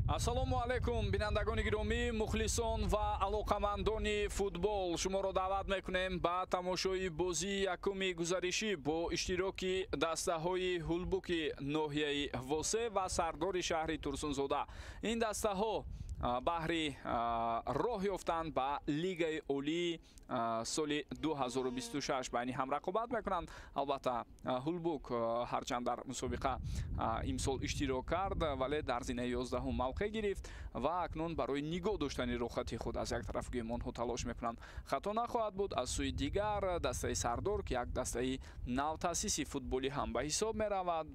Ассалому алайкум, бинандагони гиромӣ, мухлисон ва алоқамандони футбол. Шуморо даъват мекунем ба тамошои бозии якуми гузаришӣ бо иштироки дастаҳои Ҳулбуки ноҳияи Восе ва Сардори шаҳри Турсунзода. Ин дастаҳо баҳри роҳ ёфтан ба Лигаи Олии соли 2026 байни ҳам рақобат мекунанд. Албатта, Ҳулбук ҳарчанд дар мусобиқа имсол иштирок кард, вале дар зинаи 11 мавқеъ гирифт ва акнун барои нигоҳ доштани рухати худ аз як тараф гӯем онҳо талош мекунанд. Хато нахоҳад буд, аз сӯи дигар дастаи Сардор, ки як дастаи навтаъсиси футболӣ ҳам ба ҳисоб меравад,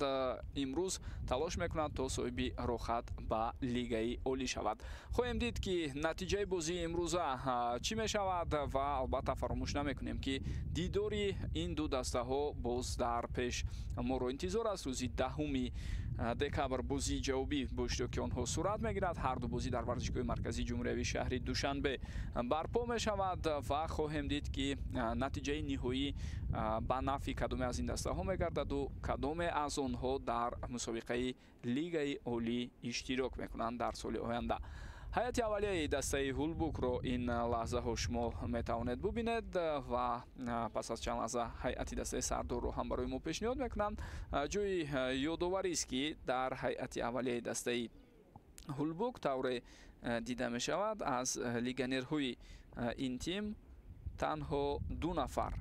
имрӯз талош мекунад то соҳиби рухат ба Лигаи Олӣ шавад. Хоҳем дид, ки натиҷаи бозии имрӯза чӣ мешавад ва албатта фаромӯш намекунем, ки дидори ин ду дастаҳо боз дар пеш моро интизор аст. Рӯзи 10 декабр бозии ҷавобӣ бо иштироки онҳо сурат мегирад. Ҳар ду бозӣ дар варзишгоҳи марказии ҷумҳуриявии шаҳри Душанбе барпо мешавад ва хоҳем дид, ки натиҷаи ниҳоӣ ба нафъи кадоме аз ин дастаҳо мегардаду кадоме аз онҳо дар мусобиқаи Лигаи Олӣ иштирок мекунанд дар соли оянда. Ҳайати аввалияи дастаи Ҳулбукро ин лаҳзаҳо шумо метавонед бубинед ва пас аз чанд лаҳза ҳайати дастаи Сардорро ҳам барои мо пешниҳод мекунанд. Ҷои ёдоварист, ки дар ҳайати аввалияи дастаи Ҳулбук тавре дида мешавад, аз легионерҳои ин тим танҳо 2 нафар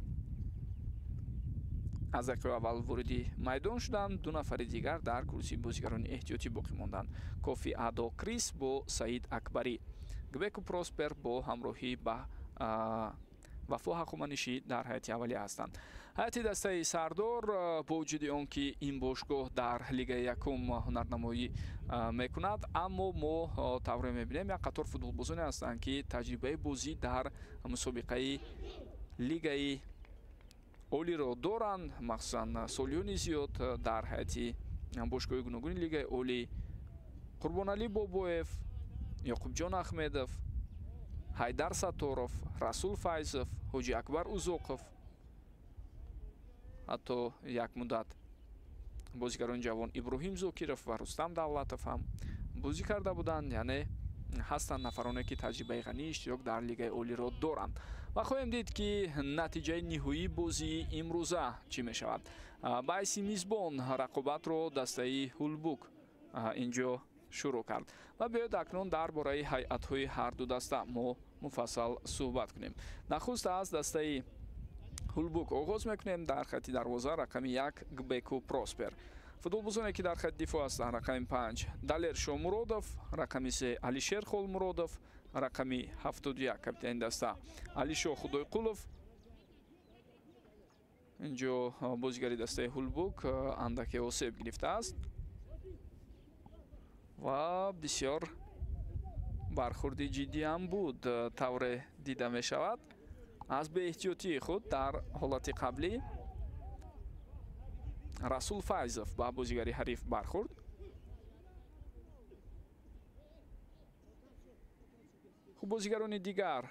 аз дақиқаи аввал вориди майдон шуданд, 2 нафари дигар дар курсии бозигарони эҳтиётӣ боқӣ монданд. Кофи Адо Крис бо Саид Акбарӣ, Гбеку Проспер бо ҳамроҳӣ ба Вафо Ҳақуманишӣ дар ҳайати аввалия ҳастанд. Ҳайати дастаи Сардор бо вуҷуди он ки ин бошгоҳ дар Лигаи якум ҳунарнамоӣ мекунад, аммо мо тавре мебинем як қатор футболбозоне ҳастанд, ки таҷрибаи бозӣ дар мусобиқаи Лигаи Олиро доранд, махсусан солиёни зиёд дар ҳайати бошгоҳи гуногуни Лигаи Олӣ: Қурбоналӣ Бобоев, Ёқубҷон Ахмедов, Ҳайдар Сатторов, Расул Файзов, Ҳоҷи Акбар Узоқов. Ҳатто як муддат бозигарони ҷавон Иброҳим Зокиров ва Рустам Давлатов ҳам бозӣ карда буданд. Яъне ҳастанд нафароне, ки таҷрибаи ғании иштирок дар Лигаи Олиро доранд. Ва хоҳем дид, ки натиҷаи ниҳоии бозии имрӯза чӣ мешавад. Ба ҳайси мизбон рақобатро дастаи Ҳулбук инҷо шурӯъ кард. Ва биёед акнун дар бораи ҳайатҳои ҳар ду даста мо муфассал суҳбат кунем. Нахуст аз дастаи Ҳулбук оғоз мекунем. Дар хати дарвоза рақами 1 Гбеку Проспер. Футболбозоне, ки дар хати дифоъ ҳастанд, рақами 5 Далер Шомуродов, рақами 3 Алишер Холмуродов, рақами 71 капитани даста Алишо Худойқулов. Инҷо бозигари дастаи Ҳулбук андаке осеб гирифтааст ва бисёр бархурди ҷиддӣ ҳам буд, тавре дида мешавад. Аз беэҳтиётии худ дар ҳолати қаблӣ Расул Файзов ба бозигари ҳариф бархурд. Хуб, бозигарони дигар: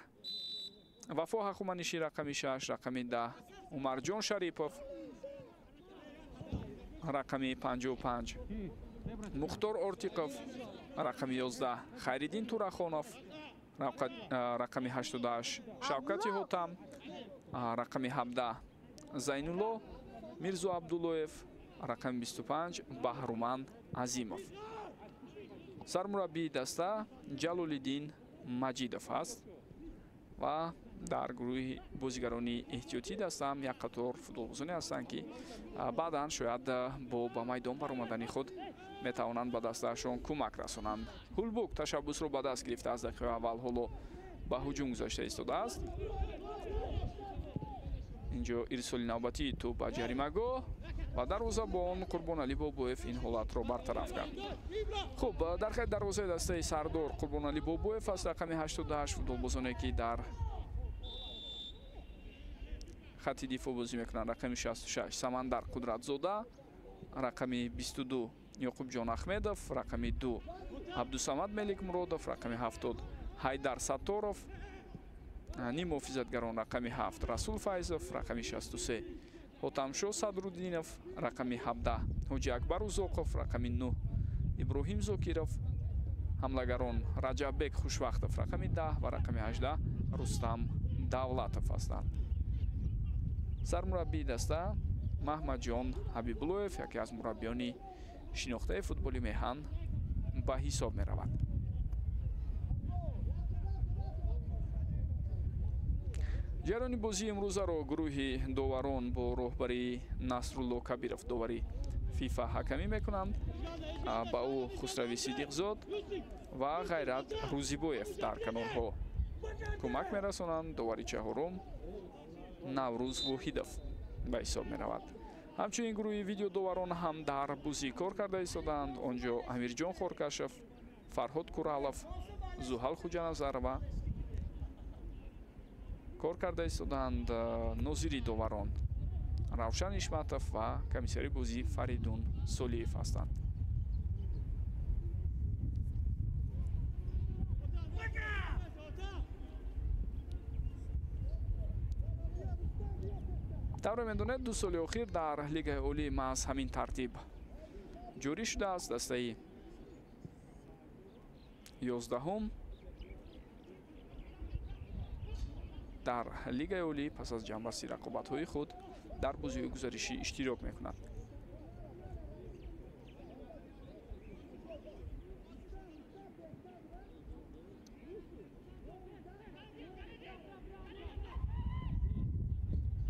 Вафо Ҳақуманишӣ рақами 6, рақами 10 Умарҷон Шарипов, рақами 55 Мухтор Ортиқов, рақами 11 Хайриддин Турахонов, рақами 88 Шавкати Ҳотам, рақами 17 Зайнулло Мирзо Абдуллоев, рақами 25 Баҳруман Азимов. Сармураббии даста Ҷалолиддин Маҷидов аст ва дар гурӯҳи бозигарони эҳтиётии даста ҳам як қатор футболбозоне ҳастанд, ки баъдан шояд бо ба майдон баромадани худ метавонанд ба дастаашон кӯмак расонанд. Ҳулбук ташаббусро ба даст гирифта, аз дақиқаи аввал ҳоло ба ҳуҷум гузашта истодааст. Инҷо ирсоли навбатии тӯб ба ҷаримагоҳ ва дарвозабон Қурбоналӣ Бобоев ин ҳолатро бартараф кард. Хуб, дар хати дарвозаи дастаи Сардор Қурбоналӣ Бобоев аст, рақами 88. Футболбозоне, ки дар хати дифоъ бозӣ мекунанд, рақами 66 Самандар Қудратзода, рақами 22 Ёқубҷон Ахмедов, рақами 2 Абдусамад Меликмуродов, рақами 70 Ҳайдар Сатторов, ним муҳофизатгарон рақами 7 Расул Файзов, рақами 63 Ҳотамшо Садруддинов, рақами 17 Ҳоҷи Акбар Узоқов, рақами 9 Иброҳим Зокиров, Ҳамлагарон Раҷаббек Хушвақтов рақами 10 ва рақами 18 Рустам Давлатов ҳастанд. Сармураббии даста Маҳмадҷон Ҳабибуллоев, яке аз мураббиёни шинохтаи футболи меҳан ба ҳисоб меравад. Ҷараёни бозии имрӯзаро гурӯҳи доварон бо роҳбарии Насрулло Кабиров, довари ФИФА, ҳакамӣ мекунанд. Ба ӯ Хусрави Сидиқзод ва Ғайрат Рӯзибоев дар канорҳо кӯмак мерасонанд. Довари чаҳорум Наврӯз Воҳидов ба ҳисоб меравад. Ҳамчунин гурӯҳи видеодоварон ҳам дар бозӣ кор карда истодаанд. Он ҷо Амирҷон Хоркашов, Фарҳод Куралов, Зуҳал Хуҷаназарова кор карда истодаанд. Нозири доварон Равшан Ишматов ва комиссари бозӣ Фаридун Солиев ҳастанд. Тавре медонед, 2 соли охир дар Лигаи Олӣ маҳз ҳамин тартиб ҷорӣ шудааст. Дастаи 11-ум дар Лигаи Олӣ пас аз ҷамъбасти рақобатҳои худ дар бозиҳои гузаришӣ иштирок мекунад.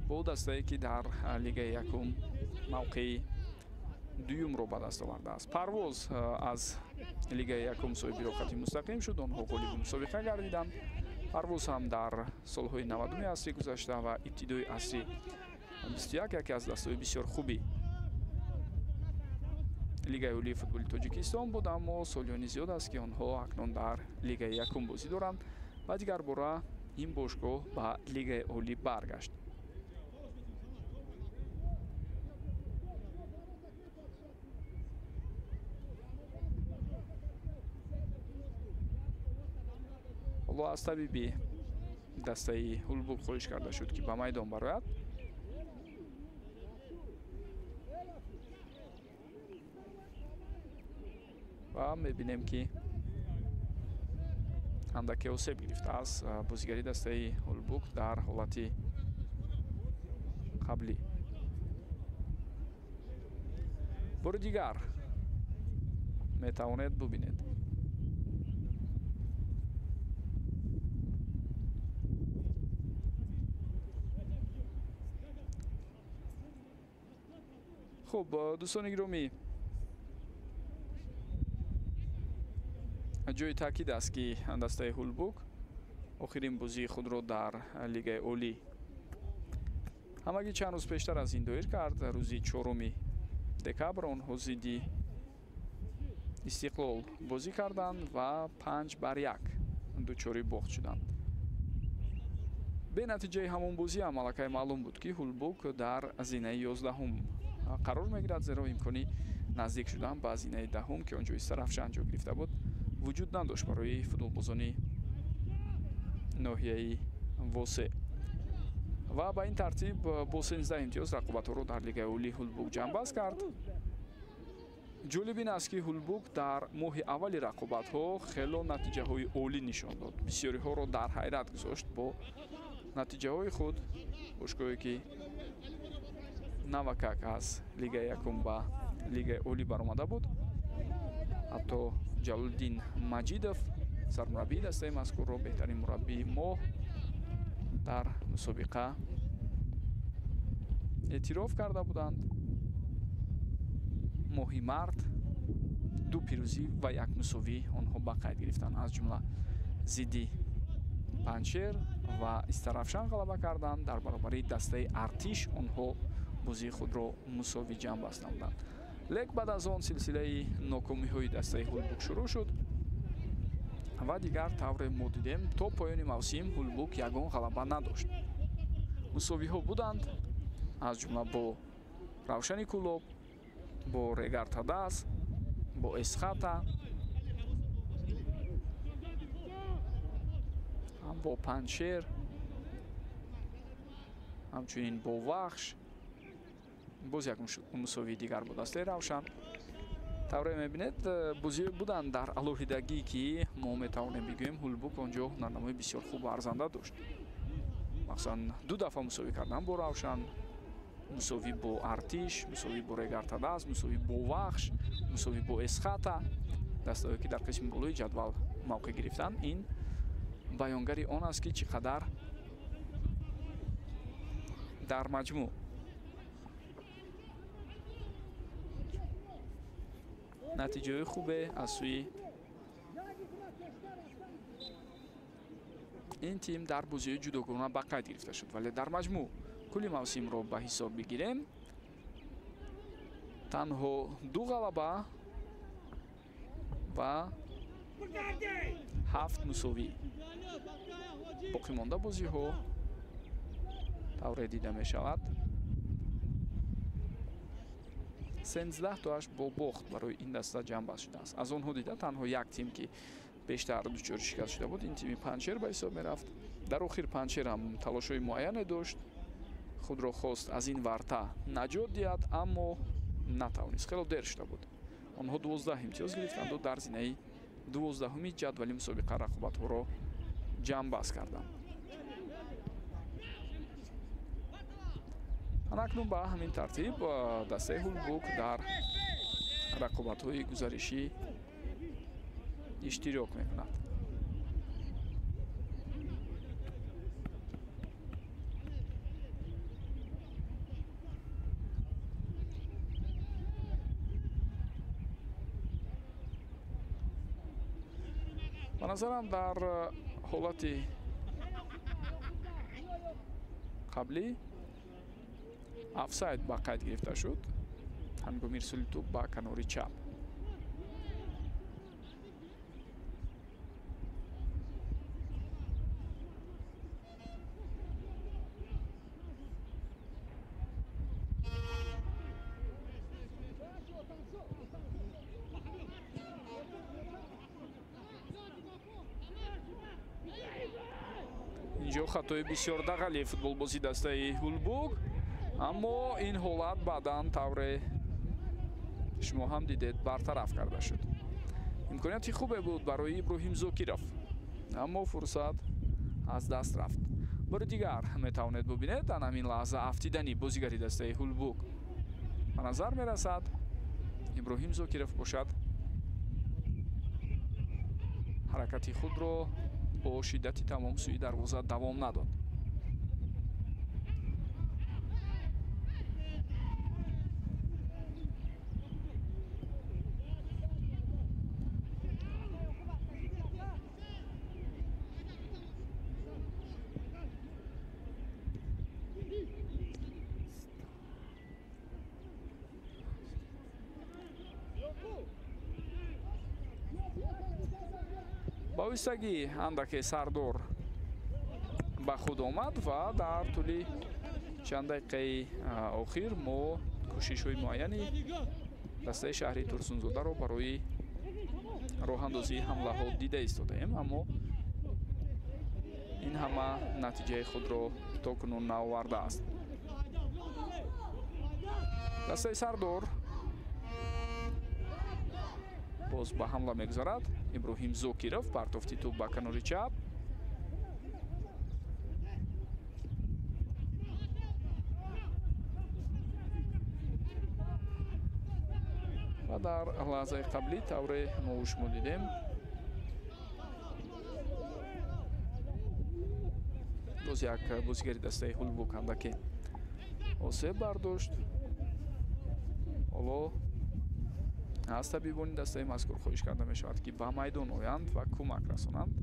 Бо дастае ки дар Лигаи якум мавқеи дуюмро ба даст овардааст. Парвоз аз Лигаи якум соҳиби роҳхати мустақим шуд. Онҳо ғолиби мусобиқа гардиданд. Парвоз ҳам дар солҳои 90-уми асри гузашта ва ибтидои асри 21 яке аз дастаҳои бисёр хуби Лигаи Олии футболи Тоҷикистон буд, аммо солиёни зиёд аст, ки онҳо акнун дар Лигаи якум бозӣ доранд ва дигар бора ин бошгоҳ ба Лигаи Олӣ баргашт. Ҳоло аз табиби дастаи Ҳулбук хоҳиш карда шуд, ки ба майдон барояд. Ва мебинем, ки андаке осеб гирифтааст бозигари дастаи Ҳулбук дар ҳолати қаблӣ. Бори дигар метавонед бубинед. Хуб, дӯстони гиромӣ, ҷои таъкид аст, ки дастаи Ҳулбук охирин бозии худро дар Лигаи Олӣ ҳамагӣ чанд рӯз пештар аз ин доир кард. Рӯзи 4 декабр онҳо зидди Истиқлол бозӣ карданд ва 5-1 дучори бохт шуданд. Бе натиҷаи ҳамон бозӣ ҳам аллакай маълум буд, ки Ҳулбук дар зинаи 11-ум қарор мегирад, зеро имкони наздик шудан ба зинаи 10-ум, ки он ҷо Истарафшан ҷо гирифта буд, вуҷуд надошт барои футболбозони ноҳияи Восе. Ва ба ин тартиб бо 13 имтиёз рақобатҳоро дар Лигаи Олӣ Ҳулбук ҷамъбаст кард. Ҷолиб ин аст, ки Ҳулбук дар моҳи аввали рақобатҳо хело натиҷаҳои олӣ нишон дод. Бисёриҳоро дар ҳайрат гузошт бо натиҷаҳои худ. Бошгоҳе ки навакак аз Лигаи якум ба Лигаи Олӣ баромада буд, ҳатто Ҷалолиддин Маҷидов, сармураббии дастаи мазкурро беҳтарин мураббии моҳ дар мусобиқа эътироф карда буданд. Моҳи март 2 пирӯзӣ ва 1 мусовӣ онҳо ба қайд гирифтанд, аз ҷумла зидди Панҷшер ва Истарафшан ғалаба карданд. Дар баробари дастаи Артиш онҳо бозии худро мусовӣ ҷамъбаст намуданд. Лек баъд аз он силсилаи нокомиҳои дастаи Ҳулбук шурӯъ шуд ва дигар тавре мо дидем, то поёни мавсим Ҳулбук ягон ғалаба надошт. Мусовиҳо буданд, аз ҷумла бо Равшани Кӯлоб, бо Регар Тадас, бо Эсхата, бо Панҷшер, ҳамчунин бо Вахш. Боз як мусовии дигар бо дастаи Равшан. Тавре мебинед, бозиҳо буданд дар алоҳидагӣ, ки мо метавонем бигӯем Ҳулбук онҷо ҳунарнамои бисёр хуб ва арзанда дошт. Махсусан 2 дафъа мусовӣ кардан бо Равшан, мусовӣ бо Артиш, мусовӣ бо Регартадаз, мусовӣ бо Вахш, мусовӣ бо Эсхата. Дастаҳое ки дар қисми болои ҷадвал мавқеъ гирифтанд, ин баёнгари он аст, ки чӣ қадар дар маҷмӯъ натиҷаҳои хубе аз сӯи ин тим дар бозиҳои ҷудогона ба қайд гирифта шуд. Вале дар маҷмӯъ кулли мавсимро ба ҳисоб бигирем, танҳо 2 ғалаба ва 7 мусовӣ. Боқимонда бозиҳо тавре дида мешавад, 13 тоаш бо бохт барои ин даста ҷамъбаст шудааст. Аз онҳо дида танҳо як тим, ки бештар дучори шикаст шуда буд, ин тими Панҷшер ба ҳисоб мерафт. Дар охир Панҷшер ҳам талошҳои муайяне дошт, худро хост аз ин варта наҷот диҳад, аммо натавонист. Хело дер шуда буд. Онҳо 12 имтиёз гирифтанду дар зинаи 12-уми ҷадвали мусобиқа рақобатҳоро ҷамъбаст карданд. Акнун ба ҳамин тартиб дастаи Ҳулбук дар рақобатҳои гузаришӣ иштирок мекунад. Ба назарам дар ҳолати қаблӣ офсайд ба қайд гирифта шуд ҳангоми ирсоли тӯб ба канори чап. Инҷо хатои бисёр дағали футболбози дастаи Ҳулбук, аммо ин ҳолат баъдан тавре шумо ҳам дидед бартараф карда шуд. Имконияти хубе буд барои Иброҳим Зокиров, аммо фурсат аз даст рафт. Бори дигар метавонед бубинед дар ҳамин лаҳза афтидани бозигари дастаи Ҳулбук ба назар мерасад. Иброҳим Зокиров бошад ҳаракати худро бо шиддати тамом сӯи дарвоза давом надод. Ба оҳистагӣ андаке Сардор ба худ омад ва дар тӯли чанд дақиқаи охир мо кӯшишҳои муайяни дастаи шаҳри Турсунзодаро барои роҳандозии ҳамлаҳо дида истодаем, аммо ин ҳама натиҷаи худро то кунун наовардааст. Дастаи Сардор боз ба ҳамла мегузарад. Иброҳим Зокиров партофти тӯб ба канори чап. Ва дар лаҳзаи қаблӣ тавре мо шумо дидем, боз як бозигари дастаи Ҳулбук андаке осеб бардошт. Ҳоло аз табибони дастаи мазкур хоҳиш карда мешавад, ки ба майдон оянд ва кӯмак расонанд.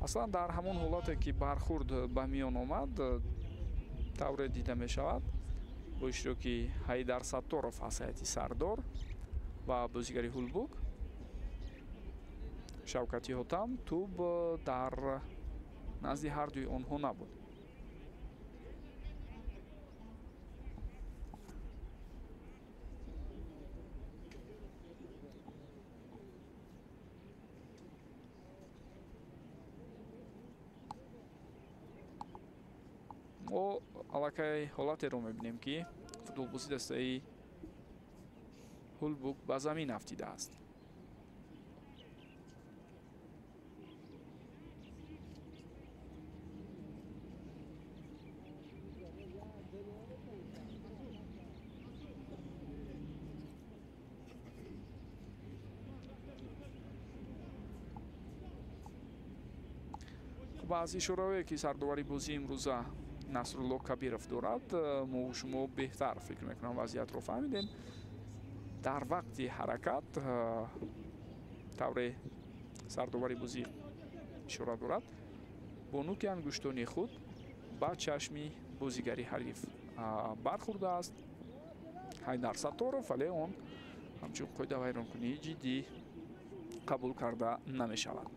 Аслан дар ҳамон ҳолате ки бархурд ба миён омад, тавре дида мешавад, бо иштироки Ҳайдар Сатторов аз ҳайати Сардор ва бозигари Ҳулбук Шавкати Ҳотам, тӯб дар назди ҳардуи онҳо набуд. Мо аллакай ҳолатеро мебинем, ки футболбози дастаи Ҳулбук ба замин афтидааст. Аз ишораҳое, ки сардовари бозии имрӯза Насрулло Кабиров дорад, мо шумо беҳтар фикр мекунам вазъиятро фаҳмидем. Дар вақти ҳаракат тавре сардовари бозӣ ишора дорад, бо нуки ангуштони худ ба чашми бозигари ҳариф бархӯрдааст Ҳайдар Сатторов, вале он ҳамчун қоидавайронкунии ҷиддӣ қабул карда намешавад.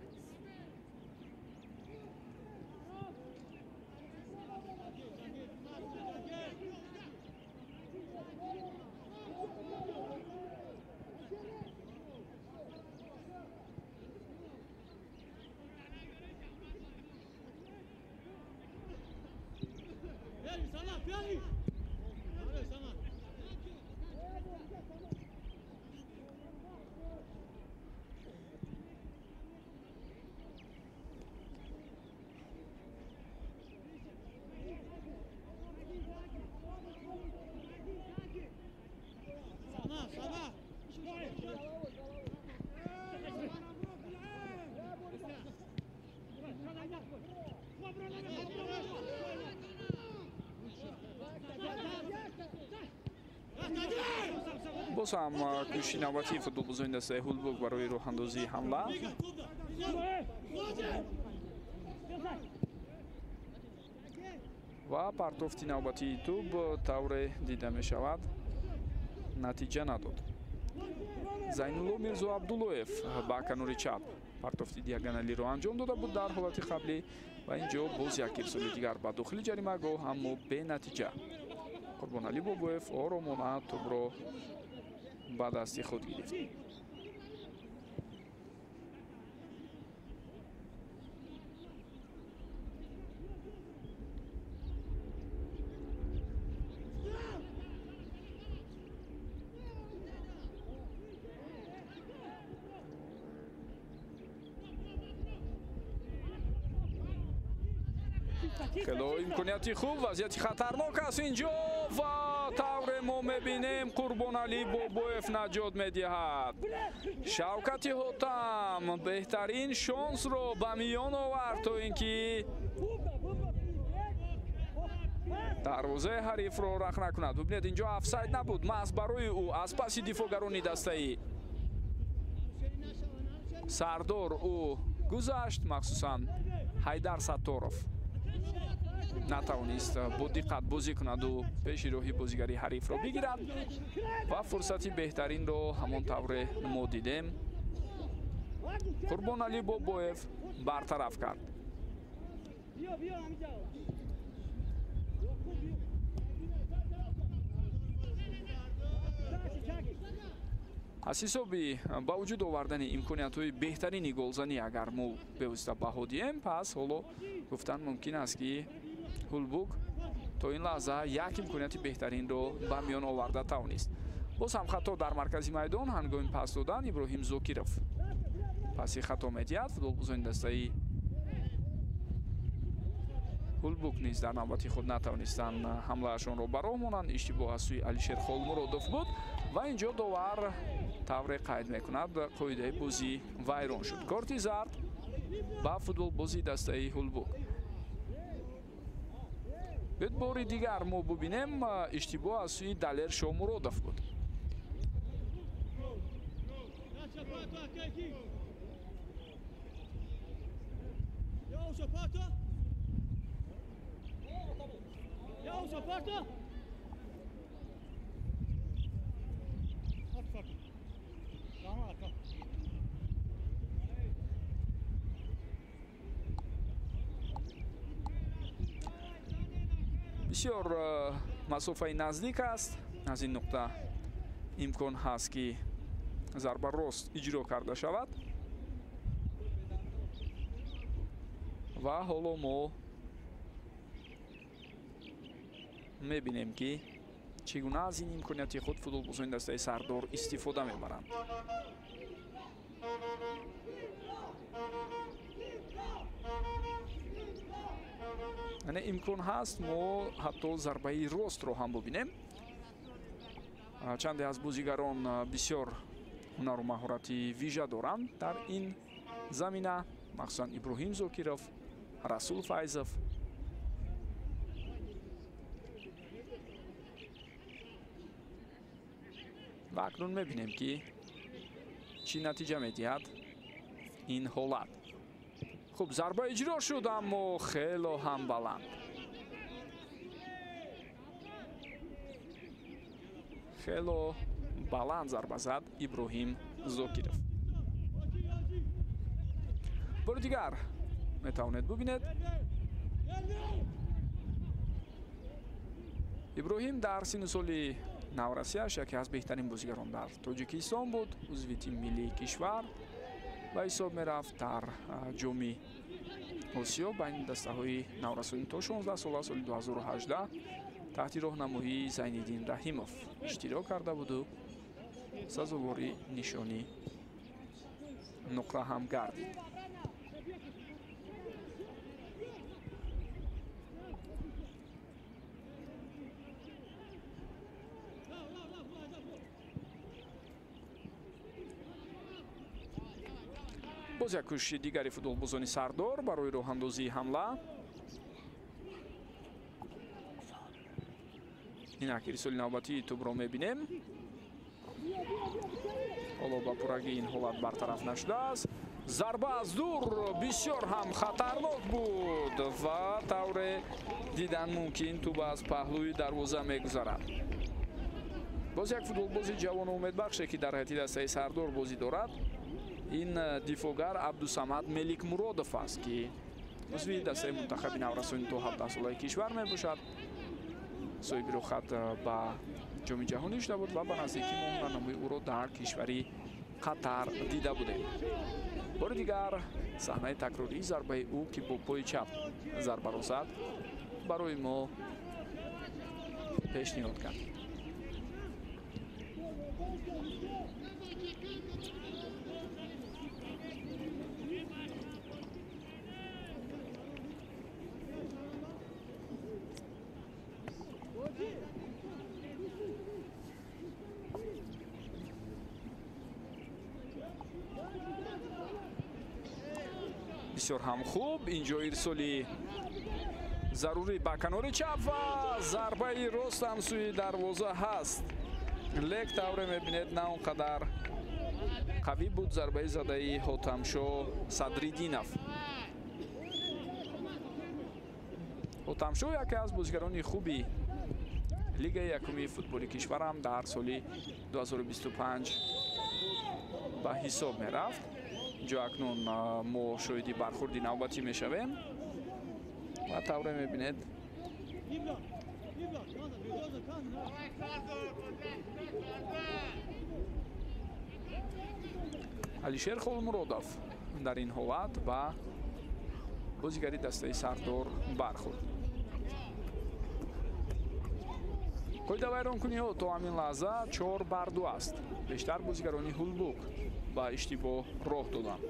Боз ҳам кӯшиши навбатии футболбозони дастаи Ҳулбук барои роҳандозии ҳамла. Ва партофти навбатии тӯб тавре дида мешавад натиҷа надод. Зайнулло Мирзо Абдуллоев ба канори чап партофти диагоналиро анҷом дода буд дар ҳолати қаблӣ ва инҷо боз як ирсоли дигар ба дохили ҷаримагоҳ, аммо бенатиҷа. Қурбоналӣ Бобоев оромона тӯбро ба дасти худ гирифт. Хело имконияти хуб, вазъияти хатарнок аст инҷо ва тавре мо мебинем Қурбоналӣ Бобоев наҷот медиҳад. Шавкати Ҳотам беҳтарин шонсро ба миён овард, то ин ки дарвозаи ҳарифро рах накунад. Бибинед, инҷо офсайд набуд, маҳз барои ӯ аз паси дифоъгарони дастаи Сардор ӯ гузашт, махсусан Ҳайдар Сатторов натавонист бо диққат бозӣ кунаду пеши роҳи бозигари ҳарифро бигирад ва фурсати беҳтаринро ҳамон тавре мо дидем Қурбоналӣ Бобоев бартараф кард. Аз ҳисоби ба вуҷуд овардани имкониятҳои беҳтарини голзанӣ агар мо бевосита баҳо диҳем, пас ҳоло гуфтан мумкин аст, ки Ҳулбук то ин лаҳза як имконияти беҳтаринро ба миён оварда тавонист. Боз ҳам хато дар маркази майдон ҳангоми пас додан Иброҳим Зокиров паси хато медиҳад. Футболбозони дастаи Ҳулбук низ дар навбати худ натавонистанд ҳамлаашонро ба роҳ монанд. Иштибоҳ аз сӯи Алишер Холмуродов буд ва инҷо довар тавре қайд мекунад, қоидаи бозӣ вайрон шуд. Корти зард ба футболбози дастаи Ҳулбук. Биёед бори дигар мо бубинем, иштибоҳ аз сӯи Далер Шомуродов буд. Бисёр масофаи наздик аст. Аз ин нуқта имкон ҳаст, ки зарба рост иҷро карда шавад ва ҳоло мо Мебинем, ки чӣ гуна аз ин имконияти худ футболбозони дастаи Сардор истифода мебаранд. Яъне имкон ҳаст, мо ҳатто зарбаи ростро ҳам бубинем. Чанде аз бозигарон бисёр ҳунару маҳорати вижа доранд дар ин замина, махсусан Иброҳим Зокиров, Расул Файзов. Ва акнун мебинем, ки чӣ натиҷа медиҳад ин ҳолат. Хуб, зарба иҷро шуд, аммо хело ҳам баланд. Хело баланд зарба зад Иброҳим Зокиров. Бори дигар метавонед бубинед. Иброҳим дар синну соли наврасиаш яке аз беҳтарин бозигарон дар Тоҷикистон буд, узви тими миллии кишвар ба ҳисоб мерафт. Дар ҷоми Осиё байни дастаҳои наврасони то 16 сола соли 2018 таҳти роҳнамоии Зайниддин Раҳимов иштирок карда буду сазовори нишони нуқра ҳам гардид. Боз як кӯшиши дигари футболбозони Сардор барои роҳандозии ҳамла. Инак ирсоли навбатии тӯбро мебинем. Ҳоло ба пуррагӣ ин ҳолат бартараф нашудааст. Зарба аз дур бисёр ҳам хатарнок буд ва тавре дидан мумкин, тӯб аз паҳлӯи дарвоза мегузарад. Боз як футболбози ҷавону умедбахше, ки дар ҳайати дастаи Сардор бозӣ дорад, ин дифоъгар Абдусамад Меликмуродов аст, ки узви дастаи мунтахаби наврасони то 17 солаи кишвар мебошад. Соҳиби рӯхат ба ҷоми ҷаҳонӣ шуда буд ва ба наздикӣ мо ҳунарнамои ӯро дар кишвари Қатар дида будем. Бори дигар саҳнаи такрории зарбаи ӯ, ки бо пои чап зарбаро зад, барои мо пешниҳод кард. Бисёр ҳам хуб, инҷо ирсоли зарурӣ ба канори чап ва зарбаи рост ҳам сӯи дарвоза ҳаст. Лек тавре мебинед, на он қадар қавӣ буд зарбаи задаи Ҳотамшо Садриддинов. Ҳотамшо яке аз бозигарони хуби лигаи якуми футболи кишварам дар соли 2025 ба ҳисоб мерафт. Инҷо акнун мо шоҳиди бархурди навбатӣ мешавем ва тавре мебинед, Алишер Холмуродов дар ин ҳолат ба бозигари дастаи Сардор бархӯрд. Қоидавайронкуниҳо то ҳамин лаҳза 4-2 аст. Бештар бозигарони Ҳулбук ба иштибоҳ роҳ доданд.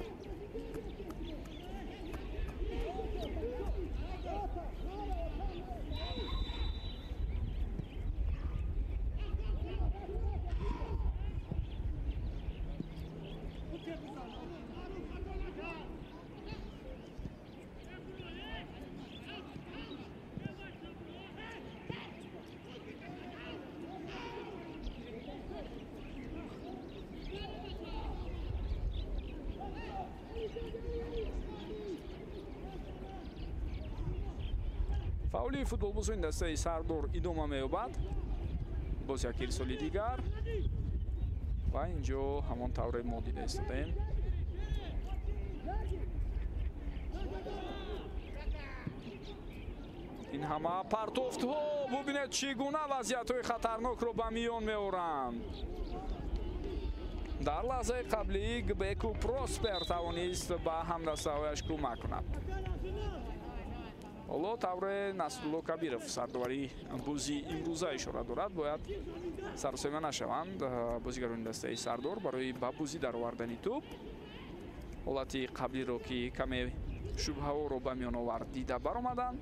Фаъолии футболбозони дастаи Сардор идома меёбад. Боз як ирсоли дигар ва инҷо ҳамон тавре мо дида истодаем. Ин ҳама партофтҳо, бубинед, чӣ гуна вазъиятҳои хатарнокро ба миён меоранд. Дар лаҳзаи қаблӣ Гбеку Проспер тавонист ба ҳамдастаҳояш кӯмак кунад. Ҳоло тавре Насрулло Кабиров сардовари бозии имрӯза ишора дорад, бояд саросема нашаванд бозигарони дастаи Сардор барои ба бозӣ даровардани тӯб. Ҳолати қаблиро ки каме шубҳаҳоро ба миён овард дида баромаданд.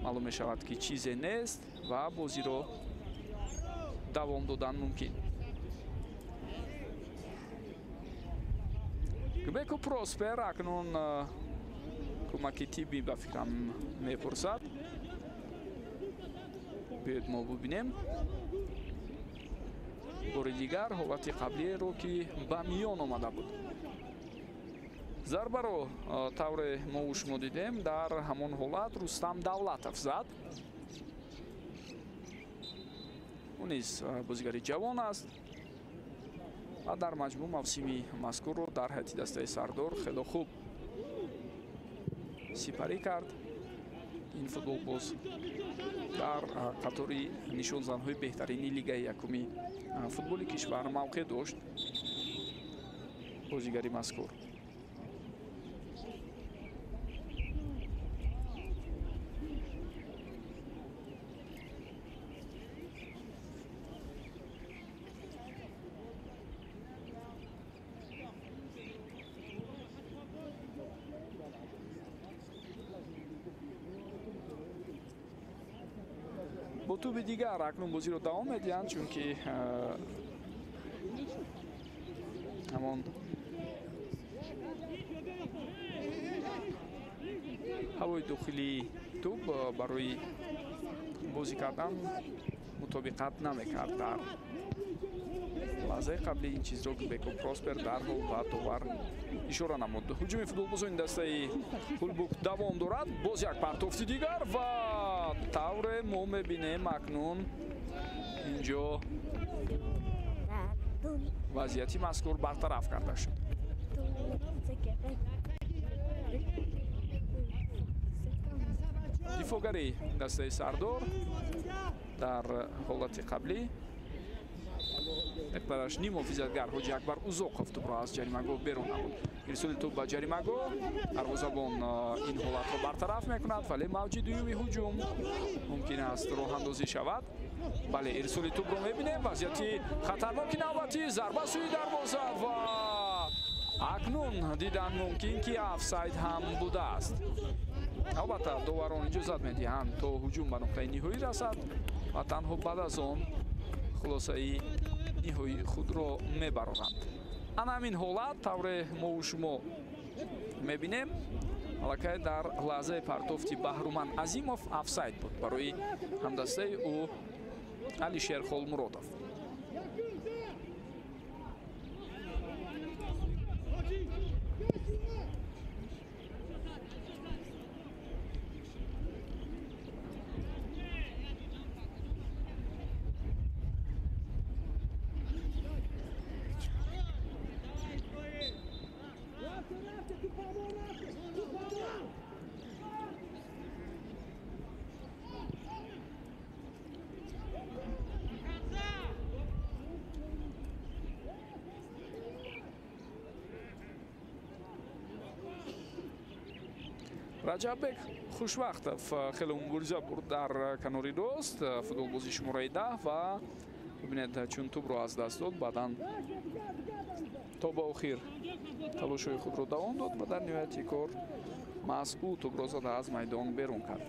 Маълум мешавад ки чизе нест ва бозиро давом додан мумкин. Гбеко Проспер акнун кӯмаки тиббӣ ба фикрам мепурсад. Биёед мо бубинем бори дигар ҳолати қаблиеро ки ба миён омада буд. Зарбаро тавре мо шумо дидем дар ҳамон ҳолат Рустам Давлатов зад. Ӯ низ бозигари ҷавон аст ва дар маҷмӯъ мавсими мазкурро дар ҳайати дастаи Сардор хело хуб сипарӣ кард. Ин футболбоз дар қатори нишонзанҳои беҳтарини лигаи якуми футболи кишвар мавқеъ дошт бозигари мазкур. Бо тӯби дигар акнун бозиро давом медиҳанд, чунки ҳамон ҳавои дохилии тӯб барои бозӣ кардан мутобиқат намекард. Дар лаҳзаи қабли ин чизро Гбеко Проспер дарҳол ба довар ишора намуд. Ҳуҷуми футболбозони дастаи Ҳулбук давом дорад. Боз як партофти дигар ва тавре мо мебинем акнун инҷо вазъияти мазкур бартараф карда шуд. Дифоъгари дастаи Сардор дар ҳолати қаблӣ миқдораш ним муҳофизатгар Ҳоҷи Акбар Узоқов тӯбро аз ҷаримагоҳ берун намуд. Ирсоли тӯб ба ҷаримагоҳ, дарвозабон ин ҳолатро бартараф мекунад, вале мавҷи дуюми ҳуҷум мумкин аст роҳандозӣ шавад. Бале, ирсоли тӯбро мебинем, вазъияти хатарноки навбатӣ, зарба сӯи дарвоза ва акнун дидан мумкин ки офсайд ҳам будааст. Албатта доварон иҷозат медиҳанд то ҳуҷум ба нуқтаи ниҳоӣ расад ва танҳо баъд аз он хулосаи ниҳоии худро мебароранд. Ана ҳамин ҳолат тавре мову шумо мебинем, аллакай дар лаҳзаи партофти Баҳруман Азимов офсайд буд барои ҳамдастаи ӯ Алишер Холмуродов. Раҷаббек Хушвақтов хеле мубориза бурд дар канори рост, футболбози шумораи 10 ва бибинед чун тӯбро аз даст дод, баъдан то ба охир талошҳои худро давом дод ва дар ниҳояти кор маҳз ӯ тӯбро зада аз майдон берун кард.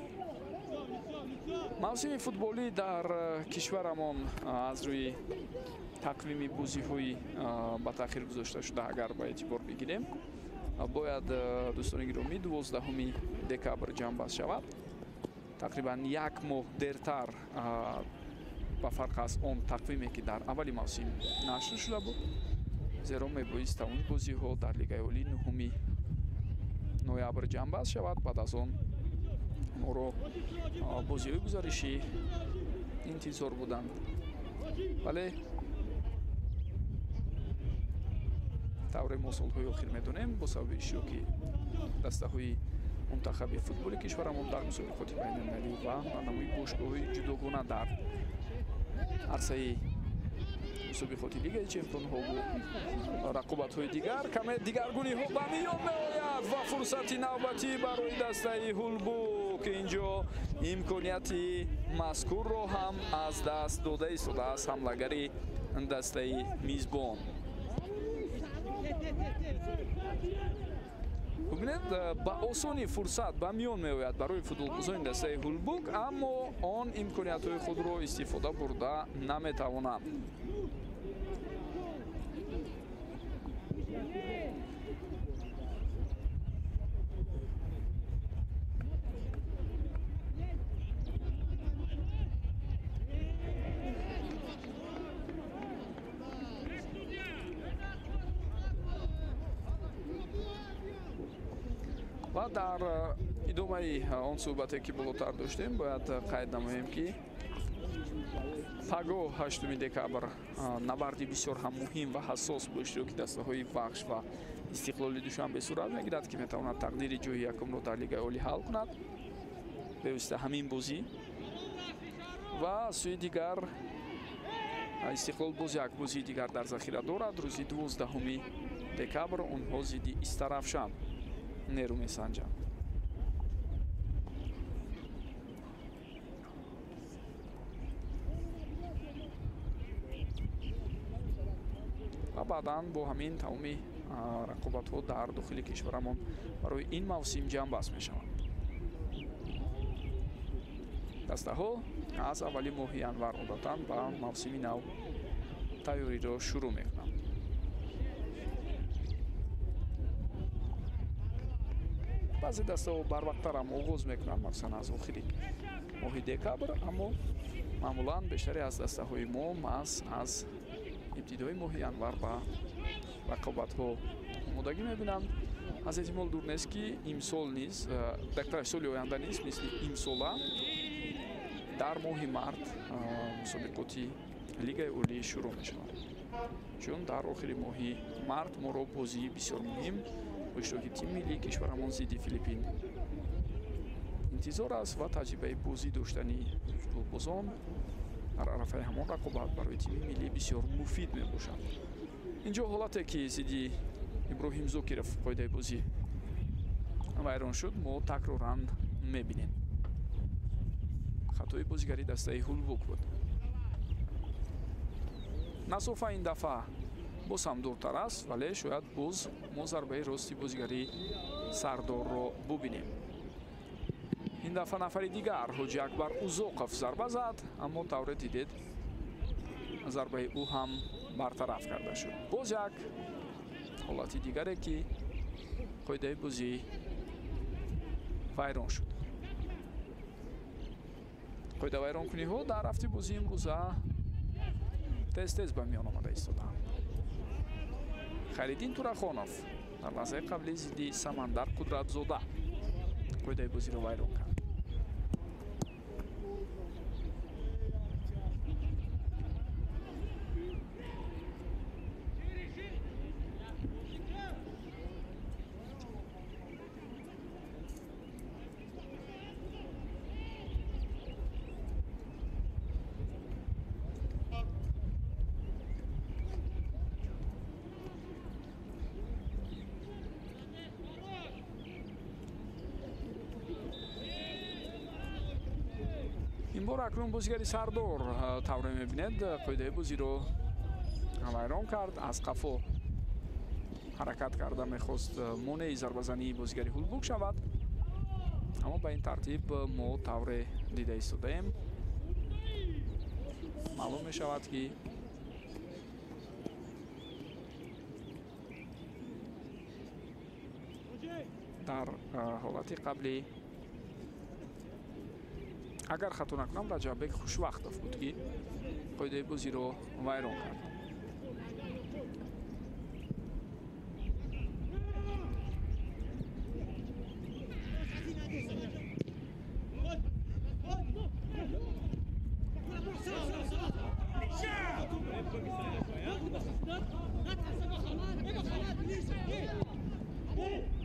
Мавсими футболӣ дар кишварамон аз рӯи тақвими бозиҳои ба таъхир гузошта шуда агар ба эътибор бигирем, бояд дӯстони гиромӣ 12 декабр ҷамъбаст шавад. Тақрибан як моҳ дертар ба фарқ аз он тақвиме ки дар аввали мавсим нашр шуда буд, зеро мебоист тамоми бозиҳо дар Лигаи Олӣ 9 ноябр ҷамъбаст шавад. Баъд аз он моро бозиҳои гузаришӣ интизор буданд, вале тавре мо солҳои охир медонем, бо сабаби иштироки дастаҳои мунтахаби футболи кишварамон дар мусобиқоти байналмилалӣ ва барномаи бошгоҳҳои ҷудогона дар арсаи мусобиқоти Лигаи чемпионҳову рақобатҳои дигар каме дигаргуниҳо ба миён меояд ва фурсати навбатӣ барои дастаи Ҳулбук. ки инҷо имконияти мазкурро ҳам аз даст дода истодааст ҳамлагари дастаи мизбон. Бубинед, ба осонӣ фурсат ба миён меояд барои футболбозони дастаи Ҳулбук, аммо он имкониятҳои худро истифода бурда наметавонанд. Ва дар идомаи он суҳбате ки болотар доштем, бояд қайд намоем, ки пагоҳ 8 декабр набарди бисёр ҳам муҳим ва ҳассос бо иштироки дастаҳои Вахш ва Истиқлоли Душанбе сурат мегирад, ки метавонад тақдири ҷои якумро дар Лигаи Олӣ ҳал кунад бевосита ҳамин бозӣ. Ва аз сӯи дигар Истиқлол боз як бозии дигар дар захира дорад. Рӯзи 12 декабр онҳо зидди Истаравшан нерӯ месанҷанд. Ва баъдан бо ҳамин тамоми рақобатҳо дар дохили кишварамон барои ин мавсим ҷамъбаст мешаванд. Дастаҳо аз аввали моҳи январ одатан ба мавсими нав тайёриро шурӯъ мекунанд. Баъзе дастаҳо барвақттарам оғоз мекунанд, махсусан аз охири моҳи декабр, аммо маъмулан бештаре аз дастаҳои мо маҳз аз ибтидои моҳи январ ба рақобатҳо омодагӣ мебинанд. Аз эҳтимол дур нест, ки имсол низ, дактараш соли оянда низ мисли имсола дар моҳи март мусобиқоти Лигаи Олӣ шурӯъ мешавад, чун дар охири моҳи март моро бозии бисёр муҳим бо иштироки тими миллии кишварамон зидди Филиппин интизор аст ва таҷрибаи бозӣ доштани футболбозон дар арафаи ҳамон рақобат барои тими миллӣ бисёр муфид мебошад. Инҷо ҳолате ки зидди Иброҳим Зокиров қоидаи бозӣ вайрон шуд, мо такроран мебинем. Хатои бозигари дастаи Ҳулбук буд. Масофа ин дафъа боз ҳам дуртар аст, вале шояд боз мо зарбаи рости бозигари Сардорро бубинем. Ин дафъа нафари дигар Ҳоҷи Акбар Узоқов зарба зад, аммо тавре дидед зарбаи ӯ ҳам бартараф карда шуд. Боз як ҳолати дигаре, ки қоидаи бозӣ вайрон шуд. Қоидавайронкуниҳо дар рафти бозии имрӯза тез-тез ба миён омада истодаанд. Хайриддин Турахонов дар лаҳзаи қаблӣ зидди Самандар Қудратзода қоидаи бозиро вайрон кард. Ин бор акнун бозигари Сардор тавре мебинед қоидаи бозиро вайрон кард, аз қафо ҳаракат карда мехост монеи зарбазании бозигари Ҳулбук шавад, аммо ба ин тартиб мо тавре дида истодаем маълум мешавад, ки дар ҳолати қаблӣ агар хато накунам Раҷаббек Хушвақтов буд, ки қоидаи бозиро вайрон кард.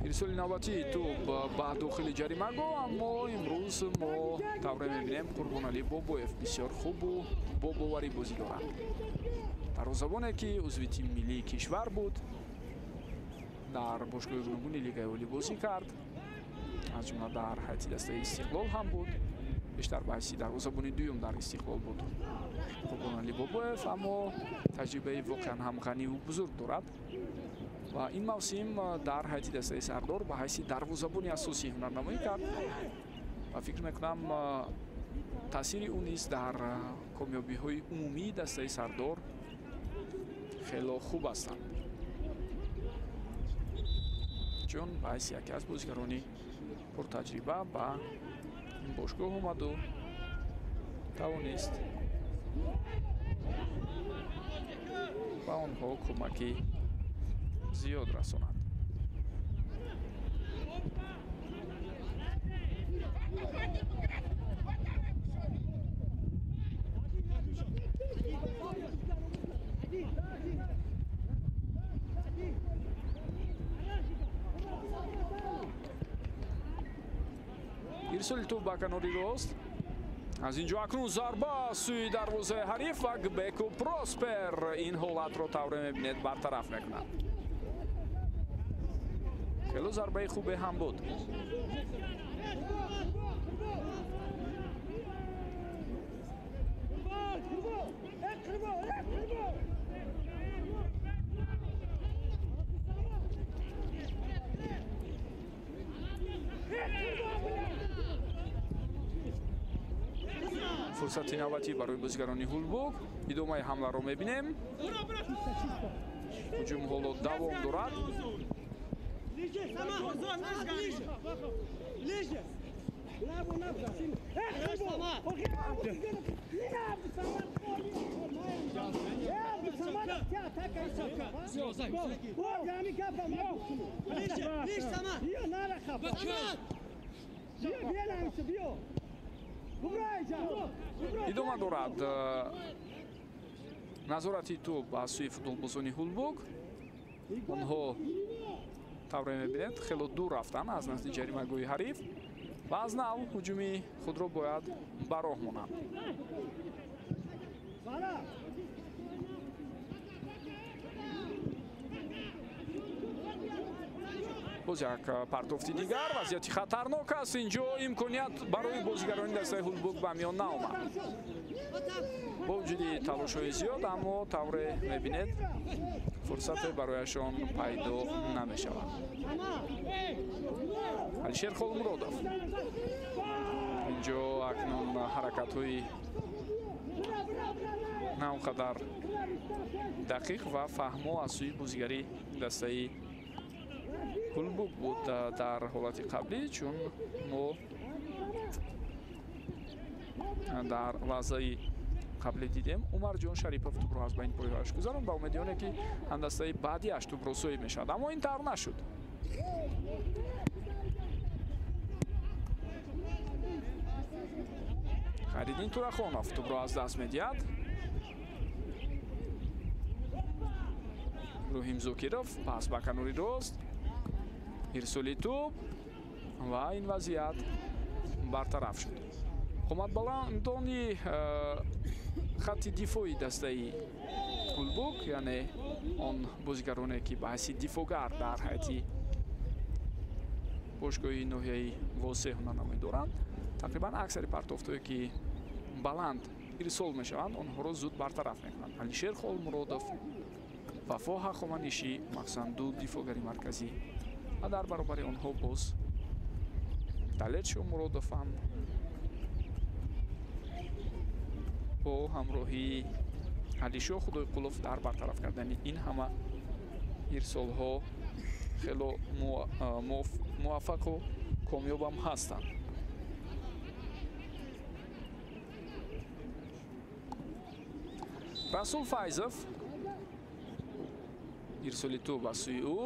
Ирсоли навбатии тӯб ба дохили ҷаримагоҳ, аммо имрӯз мо тавре мебинем Қурбоналӣ Бобоев бисёр хубу бо боварӣ бозӣ дорад. Дарвозабоне, ки узви тими миллии кишвар буд, дар бошгоҳи гуногуни Лигаи Олӣ бозӣ кард аз ҷумла дар ҳайати дастаи Истиқлол ҳам буд. Бештар ба ҳайси дарвозабони дуюм дар Истиқлол буд Қурбонали Бобоев, аммо таҷрибаи воқеан ҳам ғаниву бузург дорад ва ин мавсим дар ҳайати дастаи Сардор ба ҳайси дарвозабони асосӣ ҳунарнамоӣ кард ва фикр мекунам, таъсири ӯ низ дар комёбиҳои умумии дастаи Сардор хело хуб ҳастанд, чун ба ҳайси яке аз бозигарони пуртаҷриба ба ин бошгоҳ омаду тавонист ба онҳо кӯмаки зиёд расонад. Ирсоли тӯб ба канори рост. Аз ин ҷо акнун зарба сӯи дарвозаи ҳариф ва Гбеку Проспер ин ҳолатро тавре мебинед бартараф мекунад. Хело зарбаи хубе ҳам буд. Фурсати навбатӣ барои бозигарони Ҳулбук. Идомаи ҳамларо мебинем. Ҳуҷум ҳоло давом дорад. Идома дорад назорати тӯб аз сӯи футболбозони Ҳулбук. Онҳо тавре мебинед хело дур рафтанд аз назди ҷаримагоҳи ҳариф ва аз нав ҳуҷуми худро бояд ба роҳ монанд. Боз як партофти дигар, вазъияти хатарнок аст. Инҷо имконият барои бозигарони дастаи Ҳулбук ба миён наомад. Бо вуҷуди талошҳои зиёд, аммо тавре мебинед фурсате барояшон пайдо намешавад. Алишер Холмуродов. Инҷо акнун ҳаракатҳои на он қадар дақиқ ва фаҳмо аз сӯи бозигари дастаи Ҳулбук буд дар ҳолати қаблӣ, чун мо дар лаҳзаи қаблӣ дидем Умарҷон Шарипов тӯбро аз байни пойҳояш гузаронд ба умеди оне ки ҳамдастаи баъдиаш тӯбро соҳиб мешавад, аммо ин тавр нашуд. Хайриддин Турахонов тӯбро аз даст медиҳад. Руҳим Зокиров пас ба канори рост, ирсоли тӯб ва ин вазъият бартараф шуд. Қоматбаландони хатти дифои дастаи Ҳулбук, яъне он бозигароне ки ба ҳайси дифогар дар ҳайати бошгоҳи ноҳияи Восеъ ҳунарнамоӣ доранд, тақрибан аксари партофтҳое ки баланд ирсол мешаванд, онҳоро зуд бартараф мекунанд. Алишер Холмуродов, Вафо Ҳахоманишӣ, махсусан ду дифогари марказӣ ва дар баробари онҳо боз Далер Шомуродов ҳам бо ҳамроҳии Алишо Худойқулов дар бартараф кардани ин ҳама ирсолҳо хело муваффақу комёбам ҳастанд. Расул Файзов, ирсоли тӯб аз сӯи ӯ.